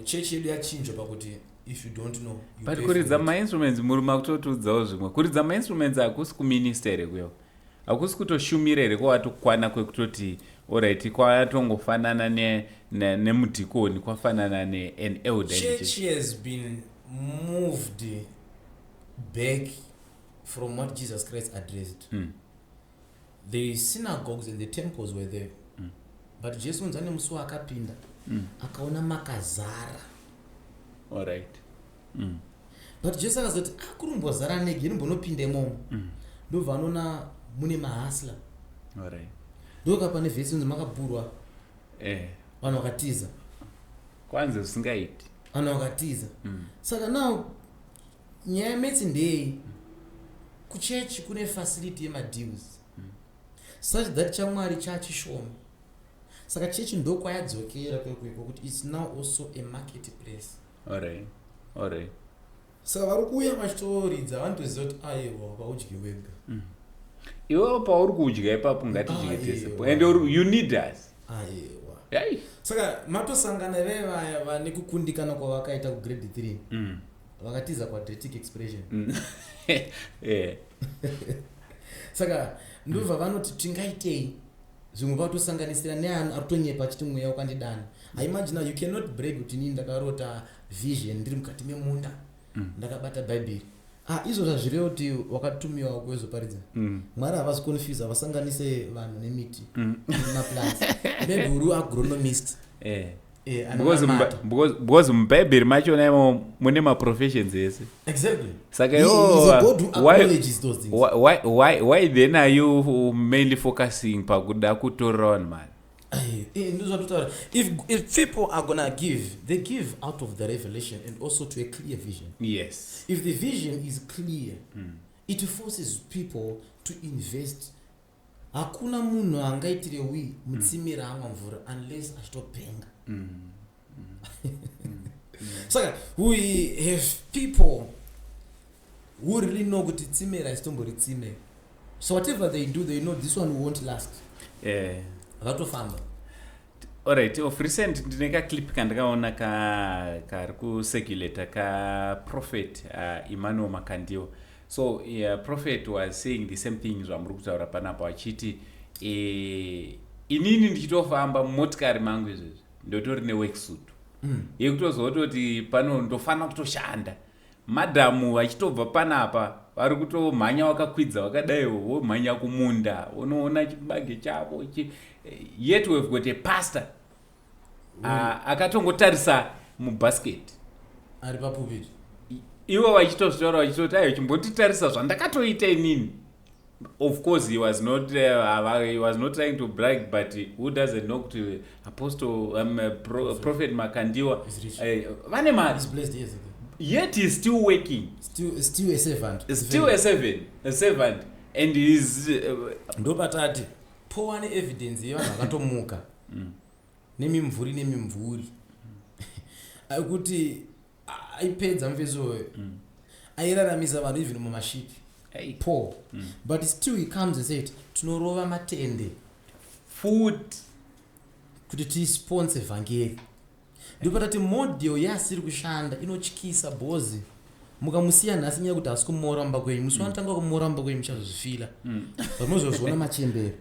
chechi yedu yachinjwa pakuti if you don't know, you But pay kuridza for it. mainstruments, muri makutotiudzawo zvimwe, kuridza mainstruments hakusi kuminister here kuyo? Hakusi kutoshumira here kwawatokwana kwekutoti alright, kwatongofanana nemudhikoni, kwafanana nean elder in Church church? has been moved back from what Jesus Christ addressed. The synagogues and the temples were there, but Jesu unzi ane musi waakapinda akaona makazara. But Jesu akazoti akurumbozara negi inombonopinda imomo, ndobva anoona mune mahustler. Ndoka pane vhesi inzi makabhurwa, vanhu vakatiza. Kwanzi zvisingaiti. Vanhu vakatiza. Saka now nyaya yemetsi ndei? Kuchechi kune facility yemadeals such that chamwari chachishoma. Saka chechi ndokwayadzokera kwekuiko kuti it's now also a market place. Saka vari kuuya vachitoridza vanotoziva kuti aiwa, kaudyi wega. Iwewo pauri kudya ipapo, ngatidye Ah, tese. iwa. And you need us. Aiwa. Hey. Saka matosangana veve vaya vane kukundikana kwavakaita kugrade 3, vakatiza quadratic expression. Saka ndobva vanoti tingaitei zvimwe, vatosanganisira neanhu ari kutonyepa achiti mweya wakandidana. Haimagina, you cannot break kuti inini ndakarota vision ndiri mukati memunda, ndakabata Bhaibheri. Ah, izvo zvazvireva kuti wakatumiwa kuzoparidza. Mwari havasi confuse, havasanganise vanhu nemiti nemaplants. Maybe uri agronomist. Anonamata. Because mubhaibheri machona imo mune maprofessions ese. Saka He is a God who acknowledges those things. Why then are you mainly focusing pakuda kutorera vanhu mari? Ndozvatotaura, if people are gonna give, they give out of the revelation and also to a clear vision. If the vision is clear, it forces people to invest. Hakuna munhu angaitire wi mutsime raamwa mvura unless achitopenga. Saka we have people who really know kuti tsime raisitombori tsime, so whatever they do, they know this one won't last. Vatofamba. Alright, of recent ndine kaclip kandakaona kari kucirculata kaprophet Emmanuel Makandiwa. So prophet was saying the same thing zvamuri kutaura panapa, achiti inini ndichitofamba mumotikari mangu izvezvi ndotori neworksuit yekutozototi pano ndofanira kutoshanda, madhamu vachitobva panapa. Vari kutomhanya wakakwidza wakadai, womhanya kumunda unoona chibage chavo. Yet we've got a pastor akatongotarisa mubasket. Ari papulpit. Ivo vachitozvitaura vachitoti, "Aiwa, chimbotitarisa zvandakatoita inini." Of course he was not trying to brag, but who doesn't know kuti apostle prophet Makandiwa Is rich. Vane mari. He's blessed, yes. Yet he's still working. Still a servant. Still a servant and he's Ndopatati powane evidence yevanhu vakatomuka nemimvuri nemimvuri kuti aipedza mufesoyo, airaramisa vanhu even mumashipi. Hey. Paul, but still he comes and said, "Tinorova matende food kuti tisponsor vhangeri." Ndopatati model yaasiri kushanda inotyisa bhozi. Mukamusiya nhasi nyaya kuti hasi kumora mumba kwenyu, musi wanotanga kumora mumba kwenyu muchazozvifila, pamunozozviona machembere.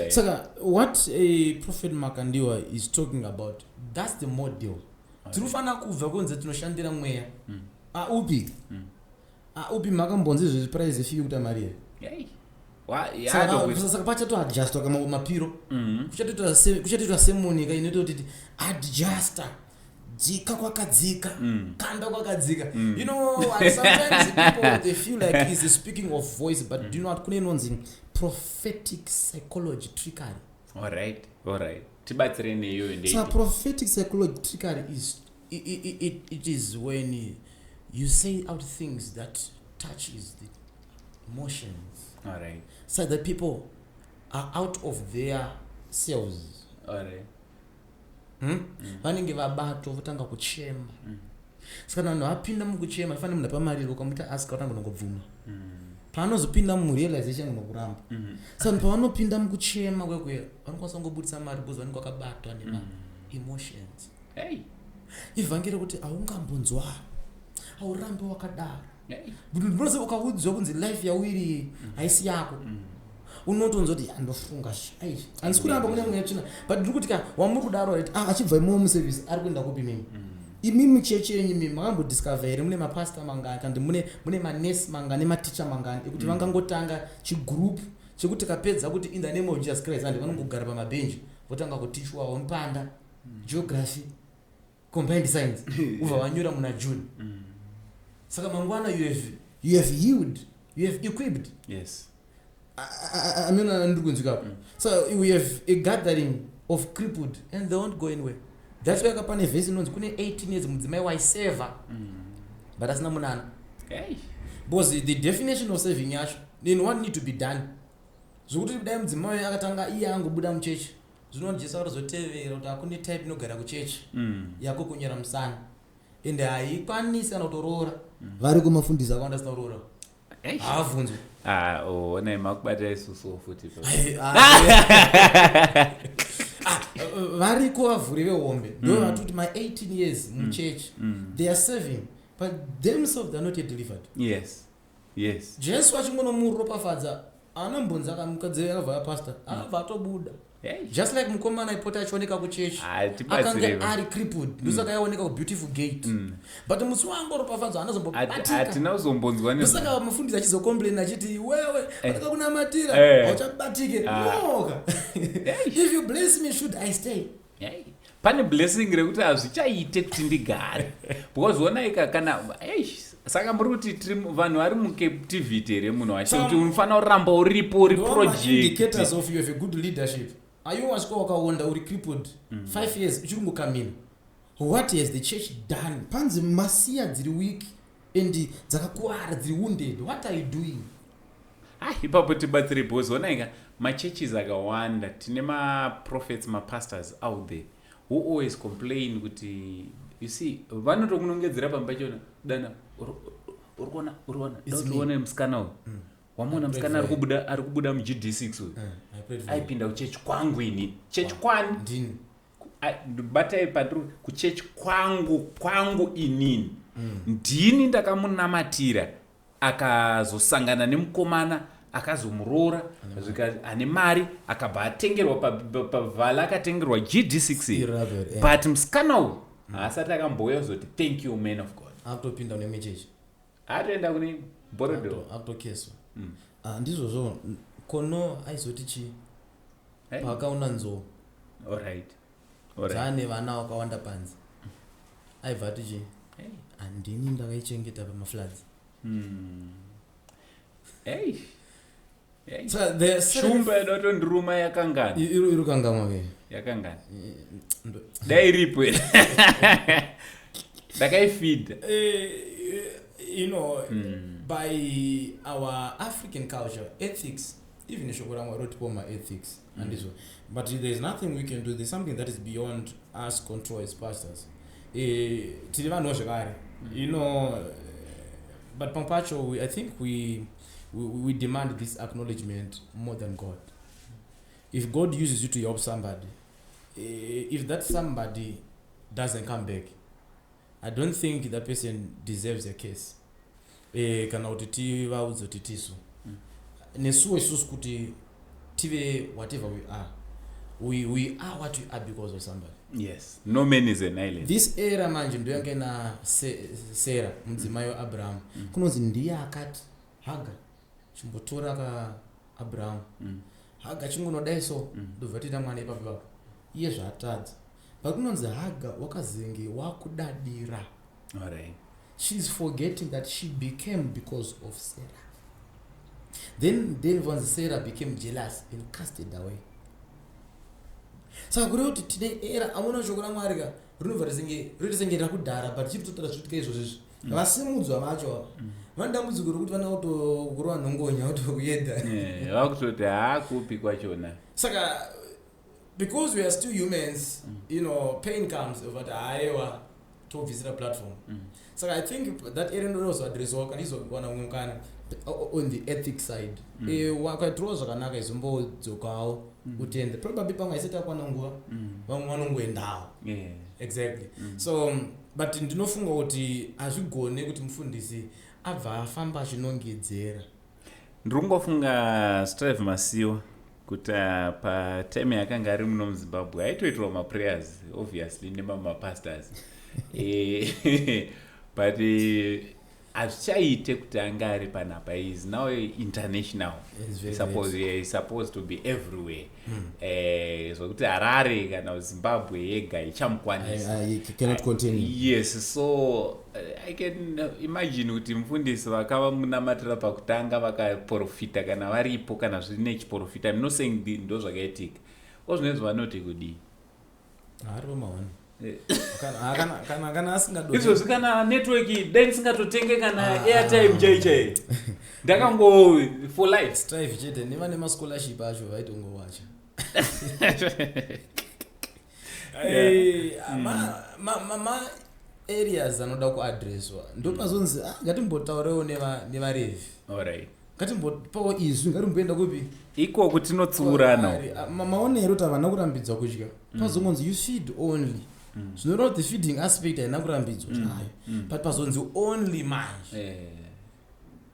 Saka what a Prophet Makandiwa is talking about, that's the model. Tiri kufanira kubva kunze tinoshandira mweya. Aupi aupi makambonzi izvezvi price efiki kuita mari here? Hey. Saka pachatoadjustwa kama mapiro, kuchatoitwa semonika inoita kuti adjusta, dzika kwakadzika, kanda kwakadzika. And sometimes people, they feel like he's speaking of voice, but do you know what, kune inonzi prophetic psychology trickery. Alright, tibatsire neiyoyo. So Ndeipi? prophetic psychology trickery is it is when you say out things that touches the emotions so that people are out of their selves. Vanenge vabatwa, votanga kuchema. Saka vanhu vapinda mukuchema, fanira munhu apamariro, ukamuita ask, vatanga nongobvuma. Paanozopinda murealization, unokuramba. Saka vanhu pavanopinda mukuchema kwekwe, vanokwanisa kungobudisa mari because vanenge vakabatwa nemaemotions. Hey. Ivhangeri kuti haungambonzwa, haurambi wakadaro. Hey. But ukaudzwa kunzi life yawiri haisi yako, unotonzwa kuti andofunga, ai, handisi kuramba kune mweya tsvina, but ndiri kuti ka wamuri kudaro, right, ah, achibva imomo muservice ari kuenda kupi? Mimi, imimi chechi yenyu mimi makambodiscover here mune mapasta mangani, kana kuti mune manesi mangani, nematicha mangani ekuti vangangotanga chigroup chekuti kapedza kuti "In the name of Jesus Christ," andi vanongogara pamabhenji, votanga kutichwawo mupanda, geography, combined science, ubva vanyora muna June. Saka mangwana you have healed, you have equipped. Amena ndiri kunzwikapo? So we have a gathering of crippled and they won't go anywhere. That's why pane vhesi inonzi kune 18 years mudzimai waiseva but asina munana. Hey. Because the definition of serving yacho, then what need to be done, zvokuti dai mudzimai akatanga iye angobuda muchechi, zvinoti Jesu akatozotevera kuti hakune type inogara kuchechi yako kunyera musana ende haikwanisi kana kutoroora. Vari kumafundisi akawanda asina kuroora. Hey. Haabvunzwi. Ah, oh, onai makubata isusuwo futi. Ai, ah, ah, variko vavhuri vehombe, ndo vatoti ma18 years muchechi, they are serving, but themselves they are not yet delivered. Jesu achingonomuropafadza, anambonzi akamukadzi akabva yapasta, akabva atobuda. Hey. Just like mukomana aipota achioneka kuchechi, Ah, tibatsire. akanga ari crippled, ndosaka aioneka kuBeautiful Gate, but musi wangoropafadzwa anazombobatika. Hatina kuzombonzwa. Ndosaka mufundisi achizocomplain achiti, "Iwewe atakakunamatira, hauchabatike." Noka, if you bless me, should I stay? Hey. Pane blessing rekuti hazvichaite kuti ndigare, because onaika kana, eish, saka muri kuti tiri vanhu vari mucaptivity here, munhu wacho, kuti unofanira kuramba uripo, uri project? Indicators of you have a good leadership. Aiwe wasvika wakaonda, uri crippled, 5 years uchiri kungokamina. What has the church done? Panzi masiya dziri weak and dzakakuvara, dziri wounded. What are you doing? Ah, ipapo tibatsire, because onaika machurches akawanda, tine maprophets, mapastors out there who always complain kuti, you see, vanotokunongedzera pamba pachona, "Dana, uri kuona, uri kuona, It's me. uone musikana uyu, wamuona musikana ari I prayed. kubuda, ari kubuda muGD6 uyu, I prayed for you. aipinda kuchechi kwangu ini, chechi kwani?" Ndini. Batai pandiri, kuchechi kwangu inini, ndini ndakamunamatira, akazosangana nemukomana akazomuroora, ane mari, akabva atengerwa pavala, akatengerwa GD6. Irravel, eh. But musikana uyu haasati akambouya kuzoti, "Thank you, man of God." Akutopinda mune chechi. Atoenda kune imwe. Borodo. Akutokeswa. Ah, ndizvozvo. Kono aizoti chii Hey. paakaona nzou Alright. dzaane vana vakawanda panze, aibva ati chii? Hey. Handini ndakaichengeta pamafloods. Hey. Hey. So there are certain- Shumba inotondiruma yakangana. Iri kukangamwa ke. Yakangana. Ndo- Dai iripo. Ndakaifidha. By our African culture ethics, even shoko ramwari rotipo maethics, handizvo? But there's nothing we can do. There's something that is beyond us control as pastors. Tiri vanhuwo zvekare, but pamwe pacho I think we demand this acknowledgement more than God. If God uses you to help somebody, if that somebody doesn't come back, I don't think that person deserves a case. Kana kuti tivaudze kuti tisu nesuwo isusu kuti tive whatever we are, we are what we are because of somebody. Yes. No man is an island. This era manje ndo yange na Sarah, mudzimai waAbraham. Kunonzi ndiye akati, "Haga, chimbotora ka Abraham." Haga chingonodai so, ndobva tiita mwana ipapo ipapo. Iye zvaatadza, but kunonzi Haga wakazenge wakudadira. She's forgetting that she became because of Sarah. Then once Sarah became jealous and casted away. Saka kureva kuti tine era amuna shoko raMwari ka rinobva risenge riri senge rakudhara, but chiri kutotaura zviitika izvozvo izvi. Vasimudzwa vacho vane dambudziko rokuti vana kutokurova nhongonya kutokuenda. Eh, vakutoti haakupi kwachona. Saka because we are still humans, pain comes, but haiwa, tobvisira platform. Saka I think that area inozoadresswa kana izowana mumwe mukana on the ethic side. Wakaitiwa zvakanaka, izombodzokawo utende. Probably pamwe haisati akwana nguva, vamwe vanongoendawo. Exactly. So but ndinofunga kuti hazvigone kuti mufundisi abva afamba achinongedzera. Ndiri kungofunga Strive Masiyiwa kuti patime yakanga ari muno muZimbabwe aitoitirwa maprayers, obviously, nemamapastors. But hazvichaite kuti anga ari panapa. He is now international. It's very Suppose, great. yeah, is supposed to be everywhere. Zvokuti Harare kana Zimbabwe yega ichamukwanisa. I cannot continue. Yes, so I can imagine kuti mufundisi vakava munamatira pakutanga vakaprofita, kana varipo, kana zvine chiprofita. I'm not saying ndo zvakaitika ozvinezvo, vanoti kudii? Ari pamahwani. Kana asingadoni. Izvozvi kana network dai ndisingatotenge kana airtime Ah. chai chai, ndakango for life. Strive chete nevane mascholarship acho vaitongowacha. Ma areas anoda kuadresswa ndopazonzi, ah, ngatimbotaurewo nevarevhi. Ngatimbopawo izwi, ngatimboenda kupi? Ikoku tinotsiurana. Ah, maonero kuti havana kurambidzwa kudya, pazongonzi you feed only, zvinoreva kuti the feeding aspect haina kurambidzwa zvayo, but pazonzi only manje.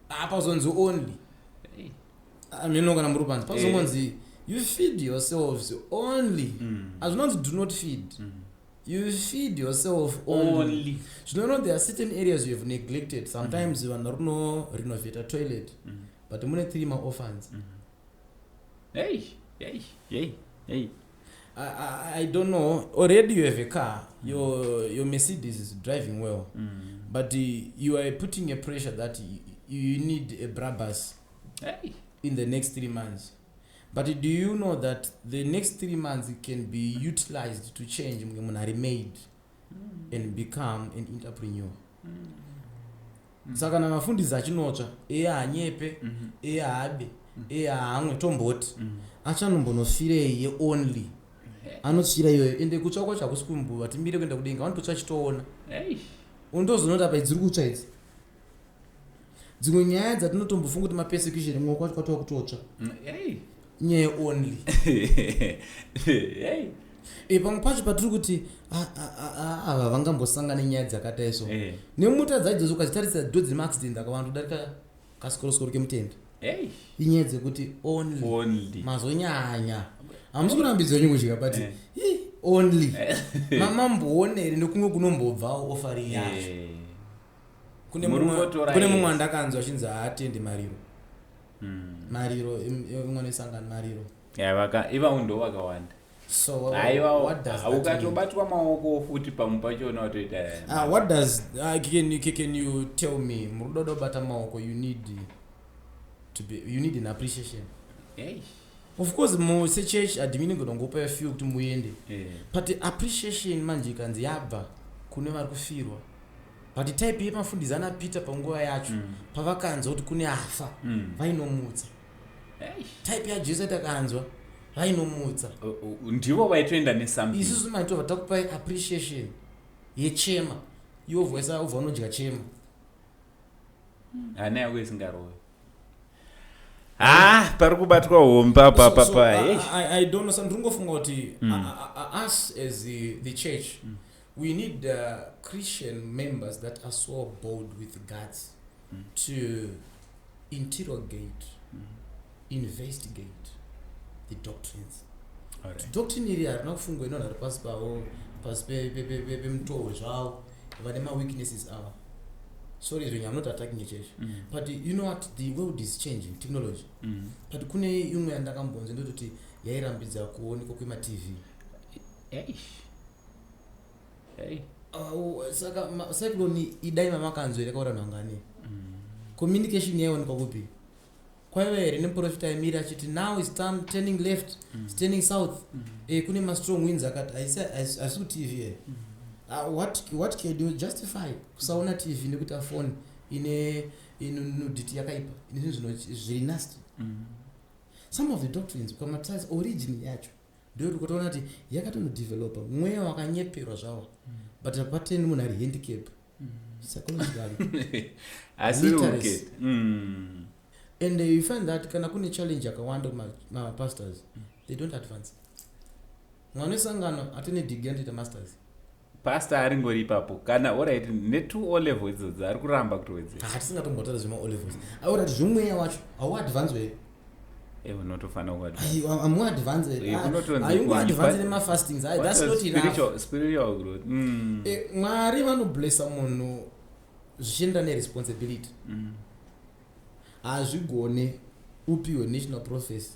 Ah, pazonzi only. Hey. Ameno kana muri panzi pazongonzi you feed yourselves only. Hazvinonzi do not feed, you feed yourself only. Only. Zvinoreva there are certain areas you have neglected. Sometimes vanhu vari kunorenovata toilet, but mune three maorphans. Hey, hey, hey, hey. I don't know. Already you have a car. Your Mercedes is driving well, but you are putting a pressure that you need a Brabus Hey. in the next 3 months. But do you know that the next 3 months can be utilized to change mumwe munhu ari made and become an entrepreneur? Saka kana mafundisi achinotsva, iye hanyepe, iye haabe, iye haamwe, tomboti achanombonofirei yeonly? Anotsvira iyoyo, ende kutsva kwacho hakusi kumbuva timire kuenda kudenga, vanototsva chitoona. Hey. Undozonoti apa dziri kutsva idzi, dzimwe nyaya dzatinotombofunga kuti mapersecution, mumwe kwacho kwatova kutotsva. Hey. Nyaya yeonly. Hey. Pamwe pacho patiri kuti, "Ah, ah, ah, ah, ava vangambosangana nenyaya dzakadai so." Nemota dzaidzodzo ukadzitarisa, ndo dzine maaccident akawanda kudarika kasikorosoro kemutende. Hey. Inyaya dzekuti only. Only. Mazonyanya, hamusi kurambidzwa henyu kudya, but ih, only. Mamboona here nekumwe kunombobvawo offering yacho? Kune Muri mumwe kungotora kune mumwe yes. andakanzwa achinzi haatendi mariro. Mariro imwe nesangano mariro. Ya, ivavo ndo vakawanda. So Haiwa, what does that mean? ukatobatwa maoko futi pamwe pachona utoita. Ah, what does can you tell me, muri kuda kubata maoko, you need to be, you need an appreciation. Hey. Of course mu sechurch admin ingonongopa a few kuti muende, but appreciation manje ikanzi yabva kune vari kufirwa, but type yemafundisi ana Peter panguva yacho, pavakanzwa kuti kune afa, vainomutsa. Hey. Type yaJesu yatakanzwa, vainomutsa. Ndivo vaitoenda nesomething. Isusu maitobva takupai appreciation yechema, iwe vhoisa ubva unodya chema. Hana yako isingarovi. Ha, pari kubatwa homba So- so, papapa. I don't know, ndiri kungofunga kuti us as the church, we need Christian members that are so bold with guts to interrogate, investigate the doctrines. Doctrine iri harina kufungwa inonhu ari pasi pavo, pasi pemutohwe zvavo, vane maweaknesses ava. Sorry zvenyu, I'm not attacking church, but you know what, the world is changing, technology. But kune imwe yandakambonzwa ndototi yairambidza kuonekwa kwemaTV. Hey. Saka cyclone idai mamakanzwa yakaura nhangani, communication yaionekwa kupi? Kwaiva here nemuprofita aimira achiti, "Now is time, turning left, turning south, kune mastrong winds," akati haisi kuTV here? What can you justify kusaona TV nekuita phone ine nudity yakaipa, ine zvinhu zviri nasty? Some of the doctrines ukamatisa origin yacho, ndoyoti kutoona kuti yakatonodevelopa mweya wakanyeperwa zvawo, but hapateni munhu ari handicap psychologically. Asi Literacy. uketi. And you find that kana kune challenge yakawanda kumapastors, they don't advance. Mwana wesangano atine degree, anotoita masters. Pastor aringori ipapo kana alright ne2 O level idzodzo ari kuramba kutowedzera. Hatisingatombotaura zvemaolevels aurati zvemweya wacho hauadvance here? E, unotofanira kuadvance. Amuadvance. Kunotonzi Haingoadvance nemafastings. What That's was not enough. spiritual growth. Mwari vanoblessa munhu zvichienda neresponsibility. Hazvigone upiwe national prophecy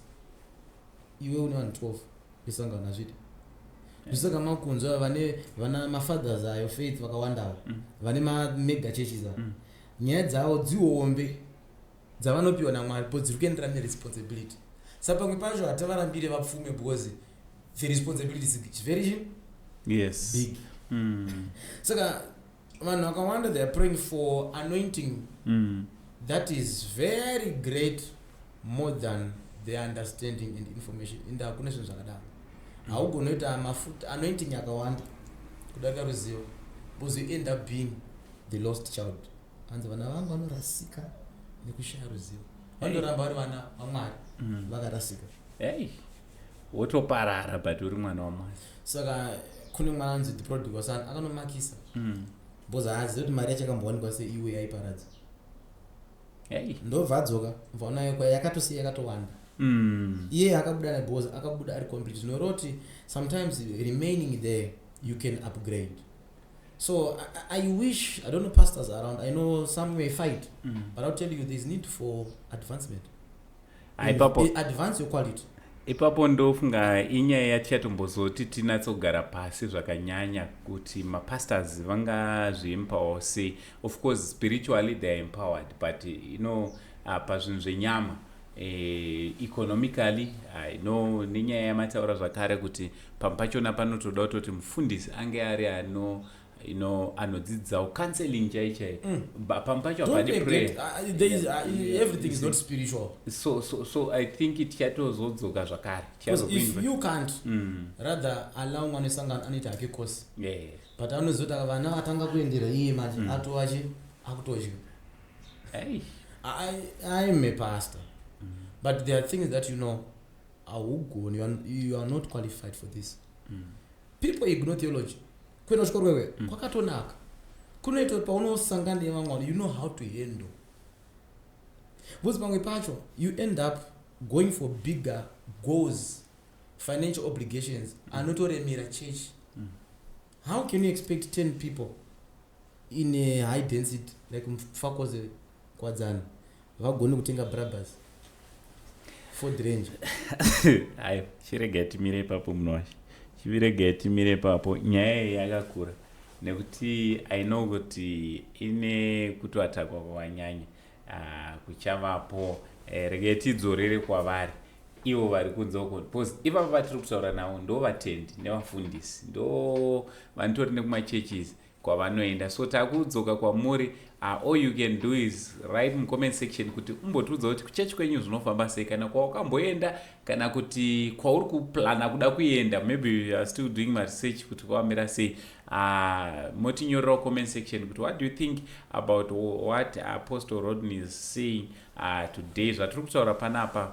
iwe une vanhu 12 vesangano, hazvidi. Zvisaka makunzwa vane vana mafathers ayo faith vakawandavo, vane mamega churches ava, nyaya dzavo dzihombe dzavanopiwa naMwari po dziri kuenderana neresponsibility. Saka pamwe pacho hativarambire vapfume because the responsibility is very big. Saka vanhu vakawanda, they are praying for anointing that is very great, more than their understanding and information. Ende hakuna zvinhu zvakadaro. Haugoni kuita mafuta anointing yakawanda kudarika ruzivo, because you end up being the lost child. Hanzi vana vangu vanorasika nekushaya ruzivo. Vanoramba vari vana vaMwari, vakarasika. Hey, wotoparara, but uri mwana waMwari. Saka kune mwana anzi the prodigal son, akanomakisa because haazivi kuti mari yacho yakambowanikwa seiwe yaiparadza. Hey. Ndobva adzoka, mvaonayo kwa yakatosiya yakatowanda. Iye akabuda nebhozi, akabuda ari complete. Zvinoreva kuti sometimes remaining there you can upgrade. So I wish, I don't know pastors around, I know some may fight, but I'll tell you there's need for advancement. Ah, ipapo Advance your quality. Ipapo ndofunga inyaya yatichatombozoti tinatsogara pasi zvakanyanya kuti mapastors vangazviempower sei. Of course spiritually they are empowered, but pazvinhu zvenyama, economically, I know nenyaya yamataura zvakare kuti pamwe pachona panotoda kutoti mufundisi ange ari ano anodzidzawo counseling chai chai. Pamwe pacho Don't hapadi prayer. neglect, there is, everything is not spiritual. So I think tichatozodzoka zvakare. Because if you can't, rather allow mwana wesangano anoita hake course, but anoziva kuti vana vatanga kuendera iye manje, atovachi akutodya. Hey. I'm a pastor, but there are things that you know haugoni, you are not qualified for this. People ignore theology. Kuenda kuchikoro kwewe kwakatonaka, kunoita kuti paunosangana nevamwe vanhu, you know how to handle, because pamwe pacho you end up going for bigger goals, financial obligations anotoremera church. How can you expect 10 people In a high density like Mufakose, Kuwadzana, vagone kutenga Brabus Ford Ranger. Aiwa, chiregai timire ipapo, munhu washe, chiregai timire ipapo. Nyaya iyi yakakura nekuti I know kuti ine kutoatakwa kwakanyanya kuchavapo. Regai tidzorere kwavari ivo vari kunze uko, because ivava vatiri kutaura navo ndo vatendi nevafundisi, ndo vanotori nekumachurches kwavanoenda. So takudzoka kwamuri. All you can do is write mucomment section kuti umbotiudza kuti kuchechi kwenyu zvinofamba sei, kana kwawakamboenda, kana kuti kwauri kuplana kuda kuenda. Maybe you are still doing maresearch kuti kwamira sei. Motinyorerawo comment section kuti what do you think about what Apostle Rodney is saying today, zvatiri kutaura panapa,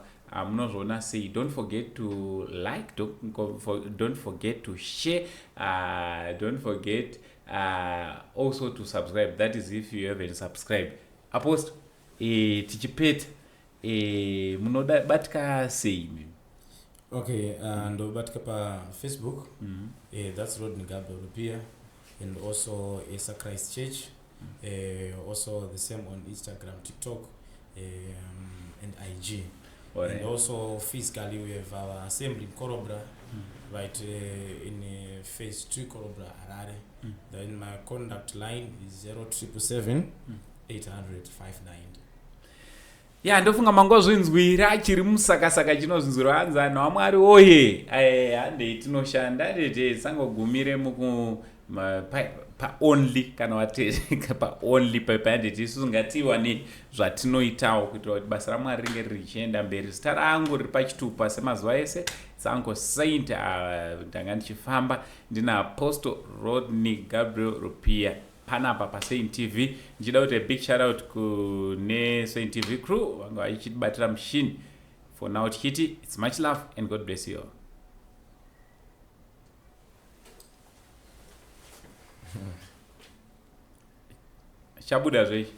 munozviona sei? Don't forget to like, don't forget to share, don't forget also to subscribe, that is if you haven't subscribed. Apostle, tichipeta, munobatika sei? Okay, ndobatika paFacebook. That's Rodney Gabriel Rupia, and also Esa Christ Church. Also the same on Instagram, TikTok and IG. And also physically we have our assembly in Korobra, right, in phase 2, Korobra, Harare. Then my contact line is 0777 800 59. Ya, ndofunga mangozvinzwira chiri musakasaka chinozvinzwira. Hanzi anhu amwari oye, handei tinoshanda tete, tisangogumire muku paonly kana wateka paonly pahandeti. Isusu ngatiwane zvatinoitawo kuitira kuti basa ramwari ringe richienda mberi. Zita rangu riri pachitupa semazuva ese, Uncle Saint. Ndanga ndichifamba ndina Apostle Rodney Gabriel Rupia panapa paSaint TV. Ndichida kuti a big shout out kune Saint TV crew vanga vachibatira mushini. For now tichiti it's much love and God bless you all. Chabuda zvechi.